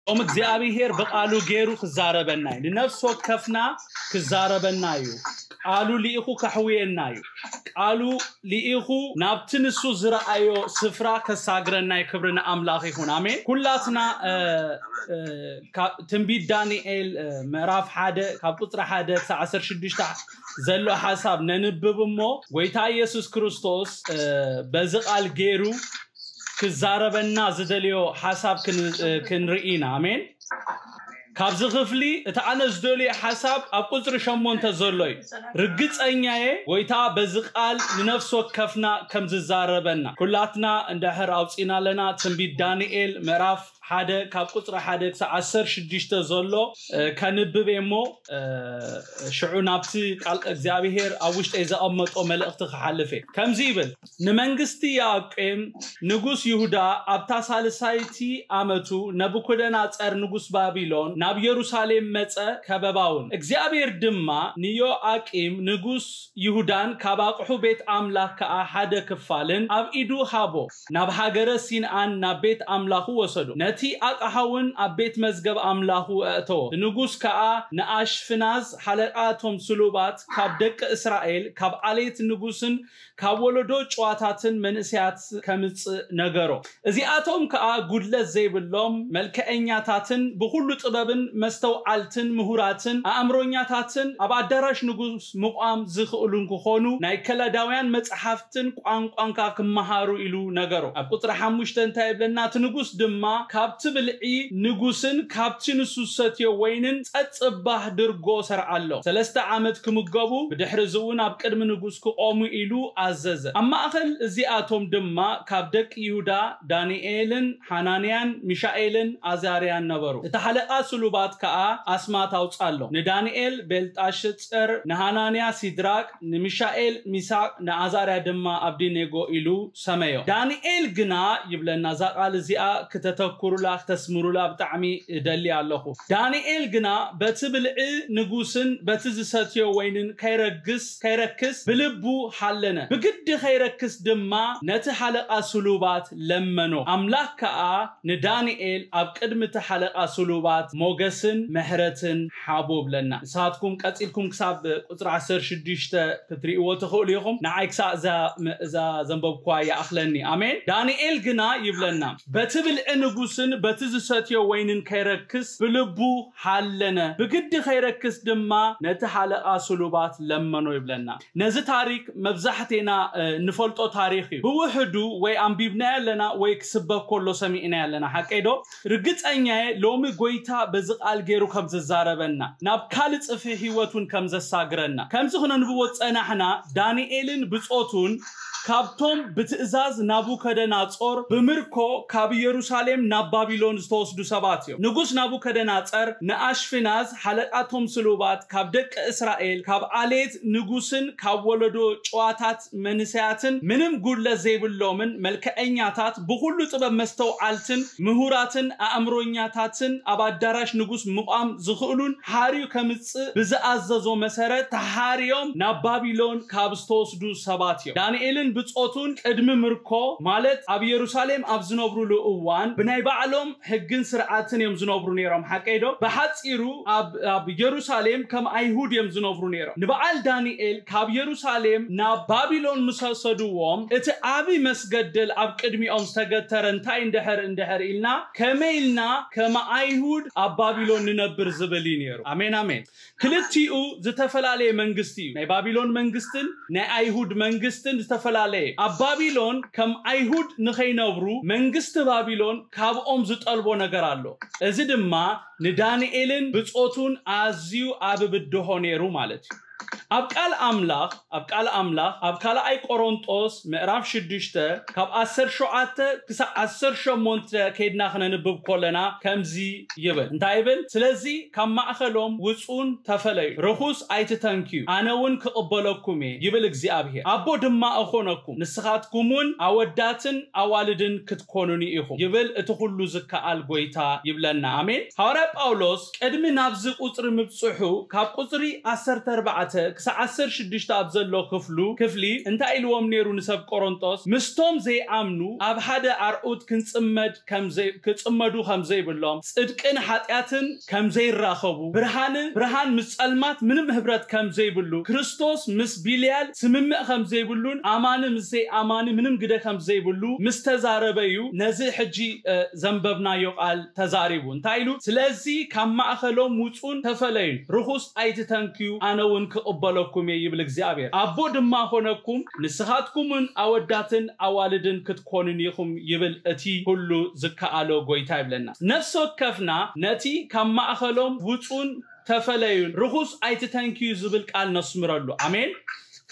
ኦም እግዚኣብሔር ብቃሉ ገይሩ ክዛረበና እዩ። ንነፍስ ወከፍና ክዛረበና እዩ። ቃሉ ልኢኹ ከሕውየና እዩ። ቃሉ ልኢኹ ናብቲ ንሱ ዝረኣዮ ስፍራ ከሳግረና እዩ። ክብሪ ንኣምላኽ ይኹን። ኣሜን። ኩላትና ትንቢት ዳንኤል ምዕራፍ ሓደ ካብ ቁፅሪ ሓደ ክሳብ ዓሰርተ ሽዱሽተ ዘሎ ሓሳብ ነንብብ እሞ፣ ጎይታ ኢየሱስ ክርስቶስ በዚ ቃል ገይሩ ክዛረበና ዝደልዮ ሓሳብ ክንርኢ ኢና። ኣሜን። ካብዚ ክፍሊ እቲ ኣነ ዝደልዮ ሓሳብ ኣብ ቁፅሪ ሸሞንተ ዘሎ እዩ። ርግፀኛየ ጎይታ በዚ ቃል ንነፍሲ ወከፍና ከም ዝዛረበና። ኩላትና እንድሕር ኣውፂና ኣለና። ትንቢት ዳንኤል ምዕራፍ ሓደ ካብ ቁፅሪ ሓደ ክሳብ ዓሰርተ ሽዱሽተ ዘሎ ከንብብ እሞ፣ ሽዑ ናብቲ ቃል እግዚኣብሄር ኣብ ውሽጠይ ዘቐመጦ መልእኽቲ ክሓልፍ እየ። ከምዚ ይብል። ንመንግስቲ ያቄም ንጉስ ይሁዳ ኣብታ ሳልሳይቲ ዓመቱ ነቡኮደናጸር ንጉስ ባቢሎን ናብ የሩሳሌም መጸ፣ ከበባውን። እግዚኣብሔር ድማ ንዮኣቂም ንጉስ ይሁዳን ካብ ኣቕሑ ቤት ኣምላኽ ከኣ ሓደ ክፋልን ኣብ ኢዱ ሃቦ። ናብ ሃገረ ሲንኣን ናብ ቤት ኣምላኹ ወሰዶ። ነቲ ኣቕሓውን ኣብ ቤት መዝገብ ኣምላኹ ኣእተዎ። ንጉስ ከኣ ንኣሽፍናዝ ሓለቓ እቶም ስሉባት ካብ ደቂ እስራኤል ካብ ዓሌት ንጉስን ካብ ወለዶ ጭዋታትን መንእሰያት ከምጽእ ነገሮ። እዚኣቶም ከኣ ጉድለት ዘይብሎም መልከዐኛታትን ብኹሉ ጥበብን መስተውዓልትን ምሁራትን ኣእምሮኛታትን ኣብ ኣዳራሽ ንጉስ ምቋም ዝኽእሉን ክኾኑ ናይ ከላዳውያን መጽሓፍትን ቋንቋንካ ክመሃሩ ኢሉ ነገሮ። ኣብ ቁጽሪ ሓሙሽተ እንታይ ይብለና? እቲ ንጉስ ድማ ካብቲ ብልዒ ንጉስን ካብቲ ንሱ ዝሰትዮ ወይንን ጸጽባህ ድርጎ ሰርዓሎ። ሰለስተ ዓመት ክምገቡ ብድሕሪ እዚ እውን ኣብ ቅድሚ ንጉስ ክቖሙ ኢሉ ኣዘዘ። ኣብ ማእኸል እዚኣቶም ድማ ካብ ደቂ ይሁዳ ዳንኤልን ሓናንያን ሚሻኤልን ኣዛርያን ነበሩ። እቲ ሓለቓ ስሉባት ከኣ ኣስማት ኣውጻሎም። ንዳንኤል ቤልጣሽጸር፣ ንሃናንያ ሲድራቅ፣ ንሚሻኤል ሚሳቅ፣ ንኣዛርያ ድማ ኣብዲኔጎ ኢሉ ሰመዮ። ዳንኤል ግና ይብለና፣ እዛ ቃል እዚኣ ክተተኩሩላ ክተስምሩላ ብጣዕሚ እደሊ ኣለኹ። ዳንኤል ግና በቲ ብልዒ ንጉስን በቲ ዝሰትዮ ወይንን ከይረግስ ከይረክስ ብልቡ ሃለነ። ብግዲ ከይረክስ ድማ ነቲ ሓለቓ ስሉባት ለመኖ። ኣምላኽ ከኣ ንዳንኤል ኣብ ቅድሚ እቲ ሓለቓ ስሉባት ሞገስን ምሕረትን ሓቦ ብለና። ንስኻትኩም ቀጺልኩም ክሳብ ቁጽሪ ዓሰርተ ሽዱሽተ ክትርእይዎ ትኽእሉ ኢኹም። ንዓይ ክሳብ እዛ እዛ ዘንበብኳ ይኣኽለኒ። ኣሜን። ዳንኤል ግና ይብለና፣ በቲ ብልዒ ንጉስን በቲ ዝሰትዮ ወይንን ከይረክስ ብልቡ ሃለነ። ብግዲ ከይረክስ ድማ ነቲ ሓለቓ ስሉባት ለመኖ ይብለና። ነዚ ታሪክ መብዛሕቴና ንፈልጦ ታሪክ እዩ። ብውሕዱ ወይ ኣንቢብናዮ ኣለና ወይ ክስበክ ከሎ ሰሚዕናዮ ኣለና። ሓቀይ ዶ? ርግጸኛየ ሎሚ ጎይታ በዚ ቃል ገይሩ ከም ዝዛረበና፣ ናብ ካልእ ጽፍሒ ህይወት እውን ከም ዘሳግረና። ከምዚ ክነንብቦ ዝጸናሕና ዳንኤልን ብጾቱን ካብቶም ብትእዛዝ ናቡከደናጾር ብምርኮ ካብ ኢየሩሳሌም ናብ ባቢሎን ዝተወስዱ ሰባት እዮም። ንጉስ ናቡከደናጸር ንኣሽፊናዝ ሓለቃቶም ስሉባት ካብ ደቂ እስራኤል ካብ ዓሌት ንጉስን ካብ ወለዶ ጨዋታት መንስያትን ምንም ጉድለት ዘይብሎምን መልክዐኛታት ብኹሉ ጥበብ መስተውዓልትን ምሁራትን ኣእምሮኛታትን ኣብ ኣዳራሽ ንጉስ ምቋም ዝኽእሉን ሓርዩ ከምጽእ ብዝኣዘዞ መሰረት ተሓርዮም ናብ ባቢሎን ካብ ዝተወስዱ ሰባት እዮም። ዳንኤልን ብጾቱን ቅድሚ ምርኮ ማለት ኣብ ኢየሩሳሌም ኣብ ዝነብሩሉ እዋን ብናይ ባዕሎም ሕግን ስርዓትን እዮም ዝነብሩ ነይሮም። ሓቀይ ዶ? ብሓጺሩ ኣብ ኢየሩሳሌም ከም ኣይሁድ እዮም ዝነብሩ ነይሮም። ንበዓል ዳንኤል ካብ ኢየሩሳሌም ናብ ባቢሎን ምስ ወሰድዎም እቲ ዓቢ መስገደል ኣብ ቅድሚኦም ዝተገተረ እንታይ እንድሕር እንድሕር ኢልና ከመይ ኢልና ከም ኣይሁድ ኣብ ባቢሎን ንነብር ዝብል እዩ ነይሩ። ኣሜን ኣሜን። ክልቲኡ ዝተፈላለየ መንግስቲ እዩ። ናይ ባቢሎን መንግስትን ናይ ኣይሁድ መንግስትን ዝተፈላለየ። ኣብ ባቢሎን ከም ኣይሁድ ንኸይነብሩ መንግስቲ ባቢሎን ካብኦም ዝጠልቦ ነገር ኣሎ። እዚ ድማ ንዳንኤልን ብጾቱን ኣዝዩ ኣብ ብድሆ ነይሩ ማለት እዩ። ኣብ ቃል ኣምላኽ ኣብ ቃል ኣምላኽ ኣብ ካልኣይ ቆሮንጦስ ምዕራፍ ሽዱሽተ ካብ ዓሰርተ ሸውዓተ ክሳብ ዓሰርተ ሸሞንተ ከይድና ክነንብብ ከለና ከምዚ ይብል። እንታይ ይብል? ስለዚ ካብ ማእኸሎም ውጹን ተፈለዩ፣ ርኹስ ኣይትተንክዩ፣ ኣነ እውን ክቕበለኩም እየ ይብል እግዚኣብሔር። ኣቦ ድማ እኾነኩም፣ ንስኻትኩም እውን ኣወዳትን ኣዋልድን ክትኮኑኒ ኢኹም ይብል እቲ ኩሉ ዝከኣል ጎይታ ይብለና። ኣሜን። ሃዋርያ ጳውሎስ ቅድሚ ናብዚ ቁጽሪ ምብጽሑ ካብ ቁጽሪ ዓሰርተ ኣርባዕተ ክሳብ ዓሰርተ ሽዱሽተ ኣብ ዘሎ ክፍሉ ክፍሊ እንታይ ኢልዎም ነይሩ ንሰብ ቆሮንጦስ? ምስቶም ዘይኣምኑ ኣብ ሓደ ኣርዑት ክንጽመድ ከም ዘይ- ክጽመዱ ከም ዘይብሎም፣ ጽድቅን ሓጢኣትን ከም ዘይራኸቡ፣ ብርሃንን ብርሃን ምስ ጸልማት ምንም ህብረት ከም ዘይብሉ፣ ክርስቶስ ምስ ቢልያል ስምምዕ ከም ዘይብሉን ኣማኒ ምስ ዘይኣማኒ ምንም ግደ ከም ዘይብሉ ምስ ተዛረበ እዩ ነዚ ሕጂ እ፣ ዘንበብናዮ ቃል ተዛሪቡ። እንታይ ኢሉ? ስለዚ ካብ ማእኸሎም ውጹን ተፈለዩን፣ ርኹስ ኣይትተንክዩ፣ ኣነ እውን ክቕበለኩም እየ ይብል እግዚኣብሔር። ኣቦ ድማ ኮነኩም፣ ንስኻትኩምን ኣወዳትን ኣዋልድን ክትኮኑን ኢኹም ይብል እቲ ኩሉ ዝከኣሎ ጎይታ ይብለና። ነፍሲ ወከፍና ነቲ ካብ ማእኸሎም ውጹን ተፈለዩን፣ ርኹስ ኣይትተንክዩ ዝብል ቃል ነስምረሉ። ኣሜን።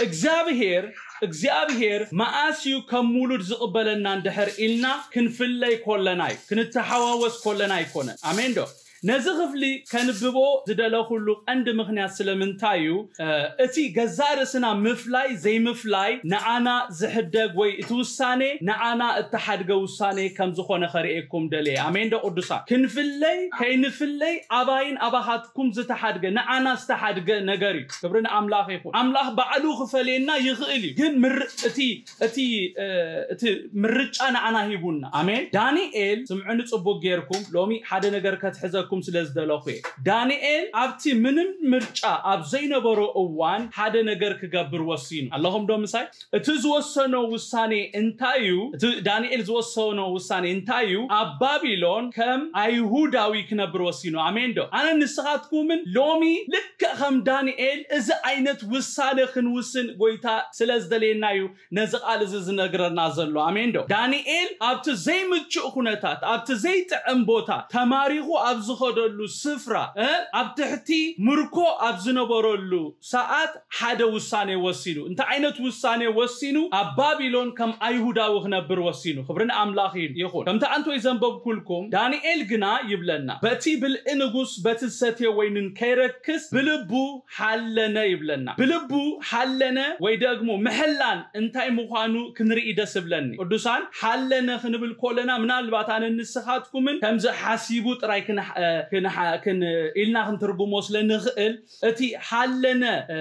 እግዚኣብሔር እግዚኣብሔር መዓስ እዩ ከም ውሉድ ዝቕበለና እንድሕር ኢልና ክንፍለይ ኮለና እዩ፣ ክንተሓዋወስ ኮለና ኣይኮነን። ኣሜን ዶ? ነዚ ክፍሊ ከንብቦ ዝደለኹሉ ቀንዲ ምኽንያት ስለምንታይ እዩ? እ፣ እቲ ገዛእ ርእስና ምፍላይ ዘይምፍላይ ንዓና ዝሕደግ ወይ እቲ ውሳኔ ንዓና እተሓድገ ውሳኔ ከም ዝኾነ ከርእየኩም ደልየ። ኣሜን ዶ ቅዱሳን? ክንፍለይ ከይንፍለይ ኣባይን ኣባኻትኩም ዝተሓድገ ንዓና ዝተሓድገ ነገር እዩ። ክብሪ ንኣምላኽ ይኹን። ኣምላኽ ባዕሉ ክፈልየና ይኽእል እዩ። ግን ምር- እቲ እቲ እ፣ እቲ ምርጫ ንዓና ሂቡና። ኣሜን። ዳንኤል ስምዑኒ ጽቡቅ ጌርኩም፣ ሎሚ ሓደ ነገር ከትሕዘኩም ስለ ዝደለኹ እየ። ዳንኤል ኣብቲ ምንም ምርጫ ኣብ ዘይነበሮ እዋን ሓደ ነገር ክገብር ወሲኑ። ኣለኹም ዶ ምሳይ? እቲ ዝወሰኖ ውሳኔ እንታይ እዩ? እቲ ዳንኤል ዝወሰኖ ውሳኔ እንታይ እዩ? ኣብ ባቢሎን ከም ኣይሁዳዊ ክነብር ወሲኑ። ኣሜን ዶ? ኣነ ንስኻትኩምን ሎሚ ልክዕ ከም ዳንኤል እዚ ዓይነት ውሳኔ ክንውስን ጎይታ ስለ ዝደልየና እዩ ነዚ ቃል እዚ ዝነግረና ዘሎ። ኣሜን ዶ? ዳንኤል ኣብቲ ዘይምቹእ ኩነታት፣ ኣብቲ ዘይጥዕም ቦታ ተማሪኹ ኣብ ዝኸደሉ ስፍራ እ፣ ኣብ ትሕቲ ምርኮ ኣብ ዝነበረሉ ሰዓት ሓደ ውሳኔ ወሲኑ። እንታይ ዓይነት ውሳኔ ወሲኑ? ኣብ ባቢሎን ከም ኣይሁዳዊ ክነብር ወሲኑ። ክብሪ ንኣምላኽ ይኹን። ከምቲ ኣንቶይ ዘንበብኩልኩም፣ ዳንኤል ግና ይብለና፣ በቲ ብልዒ ንጉስ በቲ ዝሰትዮ ወይንን ከይረክስ ብልቡ ሓለነ ይብለና። ብልቡ ሓለነ ወይ ደግሞ ምሕላን እንታይ ምዃኑ ክንርኢ ደስ እብለኒ። ቅዱሳን ሓለነ ክንብል ኮለና ምናልባት ኣነ ንስኻትኩምን ከምዚ ሓሲቡ ጥራይ ክንሓ- ክንሓ- ክን- ኢልና ክንትርጉሞ ስለ ንኽእል እቲ ሓለነ እ፣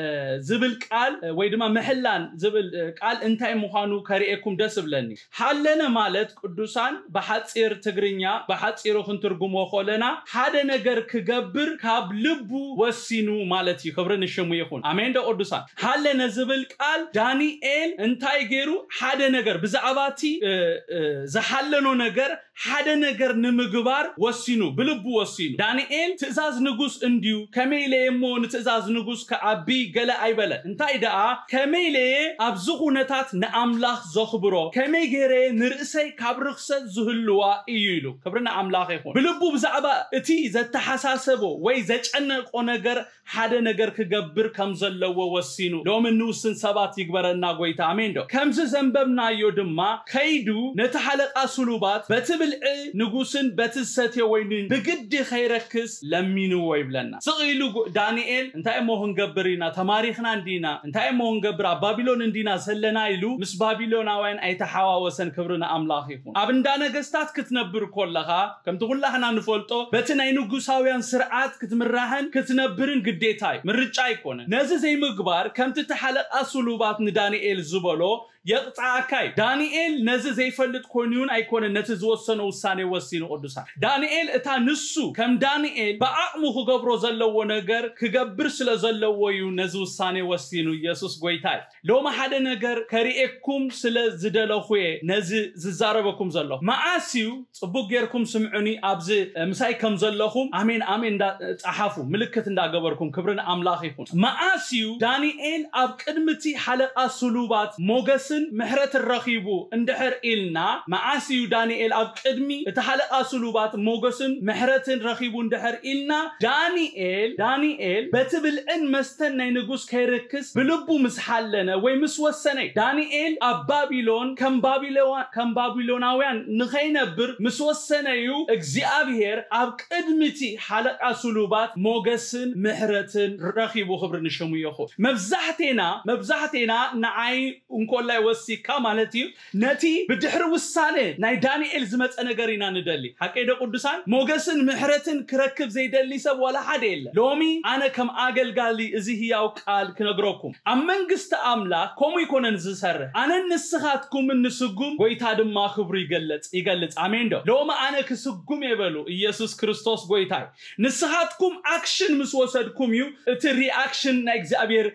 ዝብል ቃል እ፣ ወይ ድማ ምሕላን ዝብል እ፣ ቃል እንታይ ምዃኑ ከርእየኩም ደስ እብለኒ። ሓለነ ማለት ቅዱሳን ብሓጺር ትግርኛ ብሓጺሩ ክንትርጉሞ ኮለና ሓደ ነገር ክገብር ካብ ልቡ ወሲኑ ማለት እዩ። ክብሪ ንሽሙ ይኹን። ኣሜን ዶ ቅዱሳን? ሓለነ ዝብል ቃል ዳንኤል እንታይ ገይሩ? ሓደ ነገር ብዛዕባ እቲ እ፣ እ፣ ዝሓለኖ ነገር ሓደ ነገር ንምግባር ወሲኑ፣ ብልቡ ወሲኑ። ዳንኤል ትእዛዝ ንጉስ እንድዩ፣ ከመይ ኢለ እየ እሞ ንትእዛዝ ንጉስ ክዓቢ ገለ ኣይበለ። እንታይ ደኣ ከመይ ኢለ እየ ኣብዚ ኩነታት ንኣምላኽ ዘኽብሮ፣ ከመይ ገይረ እየ ንርእሰይ ካብ ርኽሰት ዝህልዋ እዩ ኢሉ። ክብሪ ንኣምላኽ ይኹን። ብልቡ ብዛዕባ እቲ ዘተሓሳሰቦ ወይ ዘጨነቆ ነገር ሓደ ነገር ክገብር ከም ዘለዎ ወሲኑ። ሎም እንውስን ሰባት ይግበረና ጎይታ። ኣሜን ዶ? ከምዚ ዘንበብናዮ ድማ ከይዱ ነቲ ሓለቃ ስሉባት በቲ ብልዒ ንጉስን በቲ ዝሰትዮ ወይንን ብግዲ ከይረክስ ለሚንዎ ይብለና። ስቕ ኢሉ ጎ- ዳንኤል እንታይ እሞ ክንገብር ኢና? ተማሪኽና እንዲና? እንታይ እሞ ክንገብር? ኣብ ባቢሎን እንዲና ዘለና ኢሉ ምስ ባቢሎናውያን ኣይተሓዋወሰን። ክብሪ ንኣምላኽ ይኹን። ኣብ እንዳ ነገስታት ክትነብር ኮለኻ ከምቲ ኩላህና ንፈልጦ በቲ ናይ ንጉሳውያን ስርዓት ክትምራሕን ክትነብርን ግዴታ እዩ፣ ምርጫ ኣይኮነን። ነዚ ዘይምግባር ከምቲ እቲ ሓለቃ ስሉባት ንዳንኤል ዝበሎ የቕጽዓካ እዩ። ዳንኤል ነዚ ዘይፈልጥ ኮይኑ እውን ኣይኮነን ነቲ ዝወሰኖ ውሳኔ ወሲኑ። ቅዱሳን ዳንኤል እታ ንሱ ከም ዳንኤል ብዓቕሙ ክገብሮ ዘለዎ ነገር ክገብር ስለ ዘለዎ እዩ ነዚ ውሳኔ ወሲኑ። ኢየሱስ ጎይታ እዩ። ሎሚ ሓደ ነገር ከርእየኩም ስለ ዝደለኹ እየ ነዚ ዝዛረበኩም ዘለኹ። መዓስ እዩ፣ ጽቡቕ ጌርኩም ስምዑኒ፣ ኣብዚ ምሳይ ከም ዘለኹም ኣሜን ኣሜን እንዳ ጸሓፉ ምልክት እንዳገበርኩም። ክብሪ ንኣምላኽ ይኹን። መዓስ እዩ ዳንኤል ኣብ ቅድሚ እቲ ሓለቃ ስሉባት ሞገስን ምሕረትን ረኺቡ እንድሕር ኢልና፣ መዓስ እዩ ዳንኤል ኣብ ቅድሚ እቲ ሓለቃ ስሉባት ሞገስን ምሕረትን ረኺቡ እንድሕር ኢልና፣ ዳንኤል ዳንኤል በቲ ብልዕን መስተን ናይ ንጉስ ከይርክስ ብልቡ ምስ ሓለነ ወይ ምስ ወሰነ እዩ። ዳንኤል ኣብ ባቢሎን ከም ባቢሎዋ- ከም ባቢሎናውያን ንኸይነብር ምስ ወሰነ እዩ እግዚኣብሔር ኣብ ቅድሚ እቲ ሓለቃ ስሉባት ሞገስን ምሕረትን ረኺቡ። ክብሪ ንሽሙ ይኹን። መብዛሕቴና መብዛሕቴና ንዓይ እንኮላይ ወሲካ ማለት እዩ። ነቲ ብድሕሪ ውሳነ ናይ ዳንኤል ዝመጸ ነገር ኢና ንደሊ። ሓቀይ ዶ ቅዱሳን? ሞገስን ምሕረትን ክረክብ ዘይደሊ ሰብ ዋላ ሓደ የለ። ሎሚ ኣነ ከም ኣገልጋሊ እዚ ህያው ቃል ክነግረኩም፣ ኣብ መንግስቲ ኣምላኽ ከምኡ ይኮነን ዝሰርሕ። ኣነን ንስኻትኩምን ንስጉም፣ ጎይታ ድማ ክብሩ ይገልጽ ይገልጽ። ኣሜን ዶ? ሎሚ ኣነ ክስጉም የበሉ ኢየሱስ ክርስቶስ ጎይታይ። ንስኻትኩም ኣክሽን ምስ ወሰድኩም እዩ እቲ ሪኣክሽን ናይ እግዚኣብሔር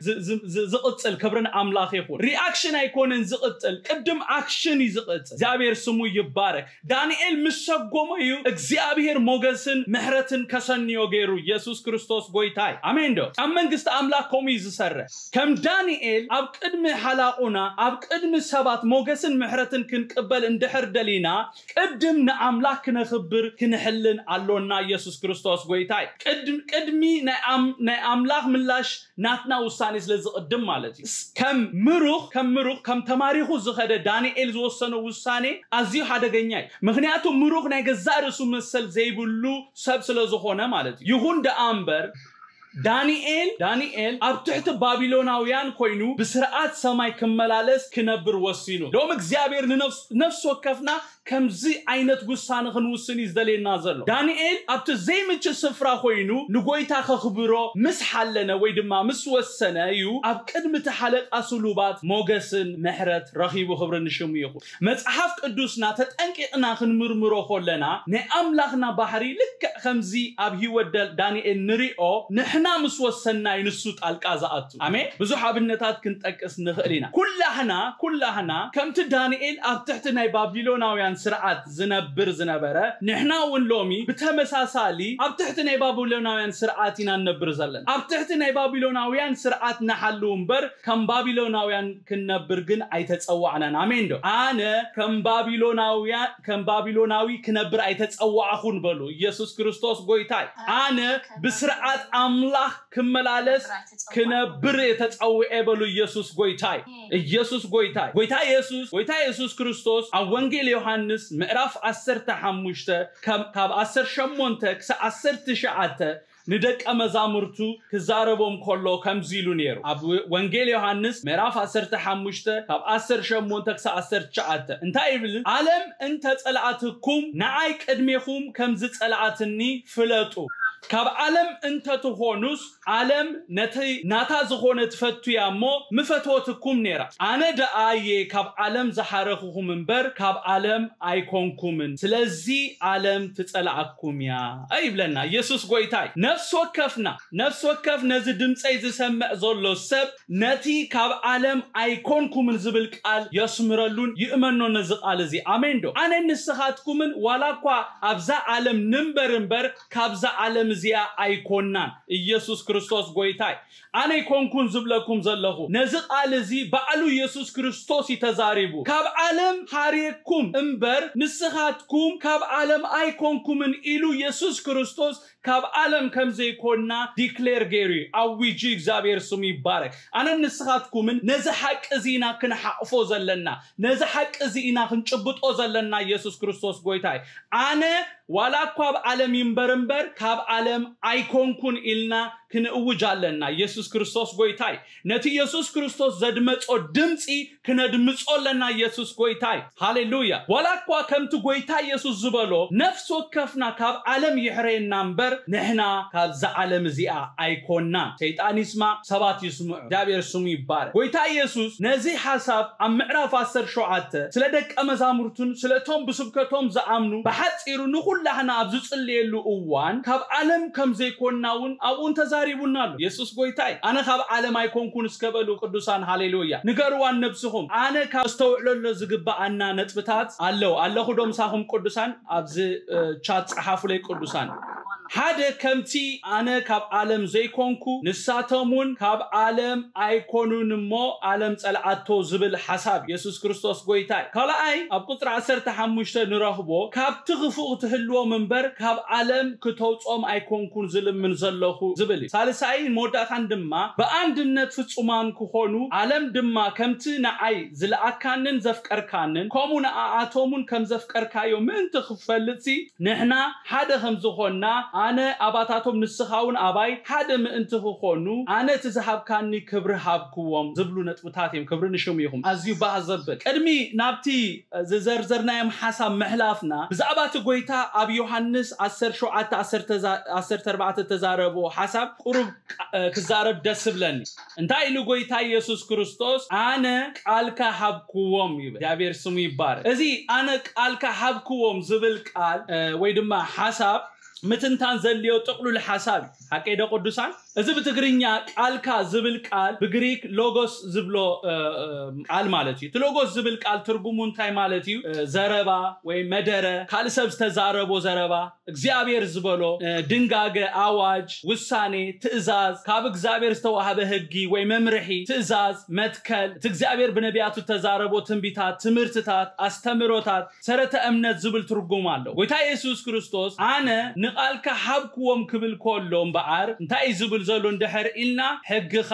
ዝቕጽል። ክብርን ኣምላኽ ይኹን። ሪኣክሽን ኣይኮነን ዝቕጽል፣ ቅድም ኣክሽን እዩ ዝቕጽል። እግዚኣብሔር ስሙ ይባረክ። ዳንኤል ምስ ሰጎመ እዩ እግዚኣብሔር ሞገስን ምሕረትን ከሰንዮ ገይሩ። ኢየሱስ ክርስቶስ ጎይታይ። ኣሜን ዶ? ኣብ መንግስቲ ኣምላኽ ከምኡ እዩ ዝሰርሕ። ከም ዳንኤል ኣብ ቅድሚ ሓላቑና ኣብ ቅድሚ ሰባት ሞገስን ምሕረትን ክንቅበል እንድሕር ደሊና ቅድም ንኣምላኽ ክነኽብር ክንሕልን ኣሎና። ኢየሱስ ክርስቶስ ጎይታይ። ቅድሚ ናይ ኣምላኽ ምላሽ ናትና ውሳኔ ስለ ዝቕድም ማለት እዩ። ከም ምሩኽ ከም ምሩኽ ከም ተማሪኹ ዝኸደ ዳንኤል ዝወሰነ ውሳኔ ኣዝዩ ሓደገኛ እዩ። ምክንያቱ ምሩኽ ናይ ገዛእ ርእሱ መሰል ዘይብሉ ሰብ ስለ ዝኾነ ማለት እዩ። ይኹን ደኣ እምበር ዳንኤል ዳንኤል ኣብ ትሕቲ ባቢሎናውያን ኮይኑ ብስርዓት ሰማይ ክመላለስ ክነብር ወሲኑ። ሎም እግዚኣብሔር ንነፍስ ወከፍና ከምዚ ዓይነት ውሳነ ክንውስን እዩ ዝደልየና ዘሎ። ዳንኤል ኣብቲ ዘይምች ስፍራ ኮይኑ ንጎይታ ከኽብሮ ምስ ሓለነ ወይ ድማ ምስ ወሰነ እዩ ኣብ ቅድሚ እቲ ሓለቃ ስሉባት ሞገስን ምሕረት ረኺቡ። ክብሪ ንሽሙ ይኹን። መጽሓፍ ቅዱስና ተጠንቂቕና ክንምርምሮ ከለና ናይ ኣምላኽና ባህሪ ልክዕ ከምዚ ኣብ ህይወት ዳንኤል ንሪኦ። ንሕና ምስ ወሰንና እዩ ንሱ ጣልቃ ዝኣቱ። ኣሜን። ብዙሕ ኣብነታት ክንጠቅስ ንኽእል ኢና። ኩላህና ኩላህና ከምቲ ዳንኤል ኣብ ትሕቲ ናይ ባቢሎናውያን ስርዓት ዝነብር ዝነበረ ንሕና እውን ሎሚ ብተመሳሳሊ ኣብ ትሕቲ ናይ ባቢሎናውያን ስርዓት ኢና ንነብር ዘለና። ኣብ ትሕቲ ናይ ባቢሎናውያን ስርዓት ንሓሉ እምበር ከም ባቢሎናውያን ክንነብር ግን ኣይተጸዋዕናን። ኣሜን ዶ? ኣነ ከም ባቢሎናውያን ከም ባቢሎናዊ ክነብር ኣይተጸዋዕኹን በሉ። ኢየሱስ ክርስቶስ ጎይታይ። ኣነ ብስርዓት ኣምላኽ ክመላለስ ክነብር የተጸውዐ በሉ። ኢየሱስ ጎይታይ። ኢየሱስ ጎይታይ። ጎይታ ኢየሱስ ጎይታ ኢየሱስ ክርስቶስ ኣብ ወንጌል ዮሃንስ ምዕራፍ ዓሰርተ ሓሙሽተ ካብ ዓሰርተ ሸሞንተ ክሳብ ዓሰርተ ትሽዓተ ንደቀ መዛሙርቱ ክዛረቦም ከሎ ከምዚ ኢሉ ነይሩ። ኣብ ወንጌል ዮሃንስ ምዕራፍ ዓሰርተ ሓሙሽተ ካብ ዓሰርተ ሸሞንተ ክሳብ ዓሰርተ ትሽዓተ እንታይ ይብል? ዓለም እንተ ጸላኣትኩም ንዓይ ቅድሜኹም ከም ዝጸላኣትኒ ፍለጡ። ካብ ዓለም እንተ ትኾኑስ ዓለም ነቲ ናታ ዝኾነ ትፈቱ እያ እሞ ምፈተወትኩም ነይራ። ኣነ ደኣ እየ ካብ ዓለም ዝሓረኽኹም እምበር ካብ ዓለም ኣይኮንኩምን። ስለዚ ዓለም ትጸልኣኩም እያ ይብለና ኢየሱስ ጎይታይ። ነፍሲ ወከፍና ነፍሲ ወከፍ ነዚ ድምፀይ ዝሰምዕ ዘሎ ሰብ ነቲ ካብ ዓለም ኣይኮንኩምን ዝብል ቃል የስምረሉን ይእመኖ ነዚ ቃል እዚ። ኣሜን ዶ? ኣነ ንስኻትኩምን ዋላ እኳ ኣብዛ ዓለም ንንበር እምበር ካብዛ ዓለም እዚኣ ኣይኮናን። ኢየሱስ ክርስቶስ ጎይታይ። ኣነ ኣይኮንኩን ዝብለኩም ዘለኹ። ነዚ ቃል እዚ ባዕሉ ኢየሱስ ክርስቶስ እዩ ተዛሪቡ። ካብ ዓለም ሓርየኩም እምበር ንስኻትኩም ካብ ዓለም ኣይኮንኩምን ኢሉ ኢየሱስ ክርስቶስ ካብ ዓለም ከም ዘይኮንና ዲክሌር ገይሩ እዩ። ኣዊጁ እግዚኣብሔር ስሙ ይባረክ። ኣነን ንስኻትኩምን ነዚ ሓቂ እዚ ኢና ክንሓቕፎ ዘለና። ነዚ ሓቂ እዚ ኢና ክንጭብጦ ዘለና። ኢየሱስ ክርስቶስ ጎይታይ። ኣነ ዋላ እኳ ኣብ ዓለም ይንበር እምበር ካብ ዓለም ኣይኮንኩን ኢልና ክንእውጅ ኣለና። ኢየሱስ ክርስቶስ ጎይታይ። ነቲ ኢየሱስ ክርስቶስ ዘድመጾ ድምፂ ክነድምጾ ኣለና። ኢየሱስ ጎይታይ። ሃሌሉያ። ዋላ እኳ ከምቲ ጎይታ ኢየሱስ ዝበሎ ነፍሲ ወከፍና ካብ ዓለም ይሕረየና እምበር ንሕና ካብዛ ዓለም እዚኣ ኣይኮናን። ሰይጣን ይስማዕ፣ ሰባት ይስምዑ። እግዚኣብሔር ስሙ ይባረክ። ጎይታ ኢየሱስ ነዚ ሓሳብ ኣብ ምዕራፍ ዓሰርተ ሸውዓተ ስለ ደቀ መዛሙርቱን ስለ እቶም ብስብከቶም ዝኣምኑ ብሓጺሩ ንኹላህና ኣብ ዝጽልየሉ እዋን ካብ ዓለም ከም ዘይኮንና እውን ኣብኡ ተዛሪቡና ኣሎ። ኢየሱስ ጎይታይ። ኣነ ካብ ዓለም ኣይኮንኩን እስከ በሉ ቅዱሳን። ሃሌሉያ። ንገርዋ ነብስኹም። ኣነ ካብ እስተውዕለሎ ዝግብኣና ነጥብታት ኣለዉ። ኣለኹ ዶ ምሳኹም ቅዱሳን? ኣብዚ ቻት ጸሓፉለይ ቅዱሳን። ሓደ ከምቲ ኣነ ካብ ዓለም ዘይኮንኩ ንሳቶም እውን ካብ ዓለም ኣይኮኑን እሞ ዓለም ጸልኣቶ ዝብል ሓሳብ ኢየሱስ ክርስቶስ ጎይታይ። ካልኣይ ኣብ ቁጽሪ ዓሰርተ ሓሙሽተ ንረኽቦ ካብቲ ክፉእ ክትህልዎም እምበር ካብ ዓለም ክተውጾም ኣይኮንኩን ዝልምን ዘለኹ ዝብል እዩ። ሳልሳይን መወዳእታን ድማ ብኣንድነት ፍጹማን ክኾኑ ዓለም ድማ ከምቲ ንዓይ ዝለኣካንን ዘፍቀርካንን ከምኡ ንኣኣቶምን ከም ዘፍቀርካዮ ምእንቲ ክፈልጥሲ ንሕና ሓደ ከም ዝኾንና ኣነ ኣባታቶም ንስኻ እውን ኣባይ ሓደ ምእንቲ ክኾኑ ኣነ እቲ ዝሃብካኒ ክብሪ ሃብክዎም ዝብሉ ነጥብታት እዮም። ክብሪ ንሽሙ ይኹን። ኣዝዩ ባህ ዘብል። ቅድሚ ናብቲ ዝዘርዘርናዮም ሓሳብ ምሕላፍና ብዛዕባ እቲ ጎይታ ኣብ ዮሃንስ ዓሰርተ ሸውዓተ ዓሰርተ ኣርባዕተ ተዛረቦ ሓሳብ ቁሩብ ክዛረብ ደስ ብለኒ። እንታይ ኢሉ ጎይታ ኢየሱስ ክርስቶስ ኣነ ቃልካ ሃብክዎም ይብል። እግዚኣብሔር ስሙ ይባረክ። እዚ ኣነ ቃልካ ሃብክዎም ዝብል ቃል ወይ ድማ ሓሳብ ምትንታን ዘልዮ ጥቕሉል ሓሳብ እዩ። ሓቀይ ዶ ቅዱሳን? እዚ ብትግርኛ ቃልካ ዝብል ቃል ብግሪክ ሎጎስ ዝብሎ ቃል ማለት እዩ። እቲ ሎጎስ ዝብል ቃል ትርጉሙ እንታይ ማለት እዩ? ዘረባ ወይ መደረ፣ ካልእ ሰብ ዝተዛረቦ ዘረባ፣ እግዚኣብሔር ዝበሎ ድንጋገ፣ ኣዋጅ፣ ውሳኔ፣ ትእዛዝ፣ ካብ እግዚኣብሔር ዝተዋህበ ህጊ ወይ መምርሒ፣ ትእዛዝ፣ መትከል፣ እቲ እግዚኣብሔር ብነቢያቱ ዝተዛረቦ ትንቢታት፣ ትምህርትታት፣ ኣስተምህሮታት፣ ሰረተ እምነት ዝብል ትርጉም ኣሎ። ጎይታ የሱስ ክርስቶስ ኣነ ንቓልካ ሃብክዎም ክብል ከሎ እምበኣር እንታይ እዩ ዝብል ዘሎ እንድሕር ኢልና ሕግኻ፣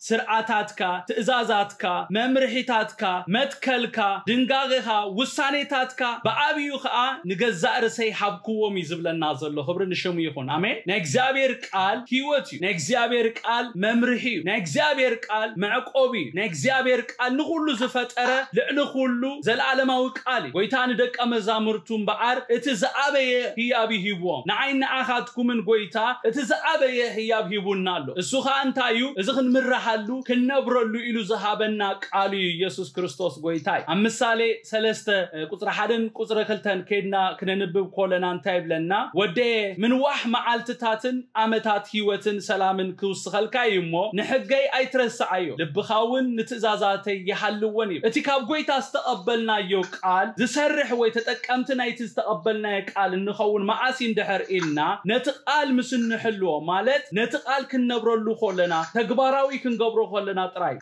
ስርዓታትካ፣ ትእዛዛትካ፣ መምርሒታትካ፣ መትከልካ፣ ድንጋጌኻ፣ ውሳኔታትካ ብዓብዩ ኸዓ ንገዛእ ርእሰይ ሃብክዎም እዩ ዝብለና ዘሎ። ክብሪ ንሽሙ ይኹን። ኣሜን። ናይ እግዚኣብሔር ቃል ህይወት እዩ። ናይ እግዚኣብሔር ቃል መምርሒ እዩ። ናይ እግዚኣብሔር ቃል መዕቆቢ እዩ። ናይ እግዚኣብሔር ቃል ንኹሉ ዝፈጠረ ልዕሊ ኩሉ ዘለዓለማዊ ቃል እዩ። ጎይታ ንደቀ መዛሙርቱ እምበኣር እቲ ዝኣበየ ህያብ ሂብዎም። ንዓይ ንዓኻትኩምን ጎይታ እቲ ዝኣበየ ህያብ ሂቡና ኣሎ። እሱ ኸዓ እንታይ እዩ? እዚ ክንምርሃሉ ክንነብረሉ ኢሉ ዝሃበና ቃሉ እዩ። ኢየሱስ ክርስቶስ ጎይታ እዩ። ኣብ ምሳሌ ሰለስተ ቁፅሪ ሓደን ቁፅሪ ክልተን ከይድና ክነንብብ ከለና እንታይ ይብለና? ወደየ ምንዋሕ መዓልትታትን ዓመታት ህይወትን ሰላምን ክውስኸልካ እዩ እሞ ንሕገይ ኣይትረስዓዮ፣ ልብኻ እውን ንትእዛዛተይ ይሃልወን እዩ። እቲ ካብ ጎይታ ዝተቐበልናዮ ቃል ዝሰርሕ ወይ ተጠቀምቲ ናይቲ ዝተቐበልናዮ ቃል እንኸውን መዓስ እዩ እንድሕር ኢልና ነቲ ቃል ምስ እንሕልዎ ማለት ነቲ ቃል ክንነብረሉ ከለና ተግባራዊ ክንገብሮ ከለና ጥራይ።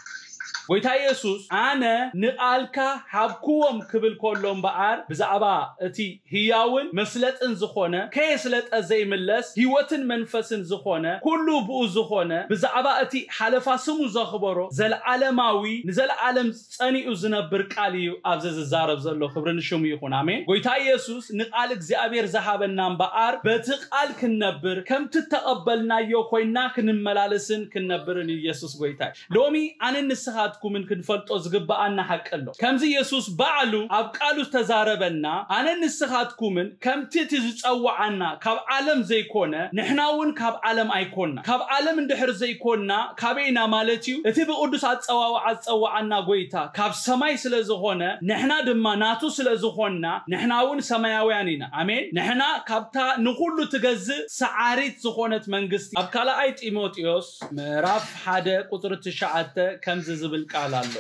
ጎይታ ኢየሱስ ኣነ ንቓልካ ሃብክዎም ክብል ከሎ እምበኣር ብዛዕባ እቲ ህያውን መስለጥን ዝኾነ ከየስለጠ ዘይምለስ ህይወትን መንፈስን ዝኾነ ኩሉ ብኡ ዝኾነ ብዛዕባ እቲ ሓለፋ ስሙ ዘኽበሮ ዘለዓለማዊ ንዘለዓለም ጸኒኡ ዝነብር ቃል እዩ ኣብዚ ዝዛረብ ዘሎ። ክብሪ ንሽሙ ይኹን። ኣሜን። ጎይታ ኢየሱስ ንቃል እግዚኣብሔር ዝሃበና እምበኣር በቲ ቃል ክንነብር ከምቲ ተቐበልናዮ ኮይና ክንመላለስን ክንነብርን እዩ። ኢየሱስ ጎይታ እዩ። ሎሚ ኣነን ንስኻትኩምን ክንፈልጦ ዝግብኣና ሓቂ ኣሎ። ከምዚ ኢየሱስ ባዕሉ ኣብ ቃሉ ዝተዛረበና ኣነን ንስኻትኩምን ከምቲ እቲ ዝጸውዓና ካብ ዓለም ዘይኮነ ንሕና እውን ካብ ዓለም ኣይኮንና። ካብ ዓለም እንድሕር ዘይኮንና ካበይ ኢና ማለት እዩ? እቲ ብቅዱስ ኣጸዋውዓ ዝጸውዓና ጎይታ ካብ ሰማይ ስለ ዝኾነ ንሕና ድማ ናቱ ስለ ዝኾንና ንሕና እውን ሰማያውያን ኢና። ኣሜን። ንሕና ካብታ ንኹሉ ትገዝእ ሰዓሪት ዝኾነት መንግስቲ ኣብ ካልኣይ ጢሞቴዎስ ምዕራፍ ሓደ ቁጽሪ ትሽዓተ ከምዚ ዝብል ቃል ኣሎ።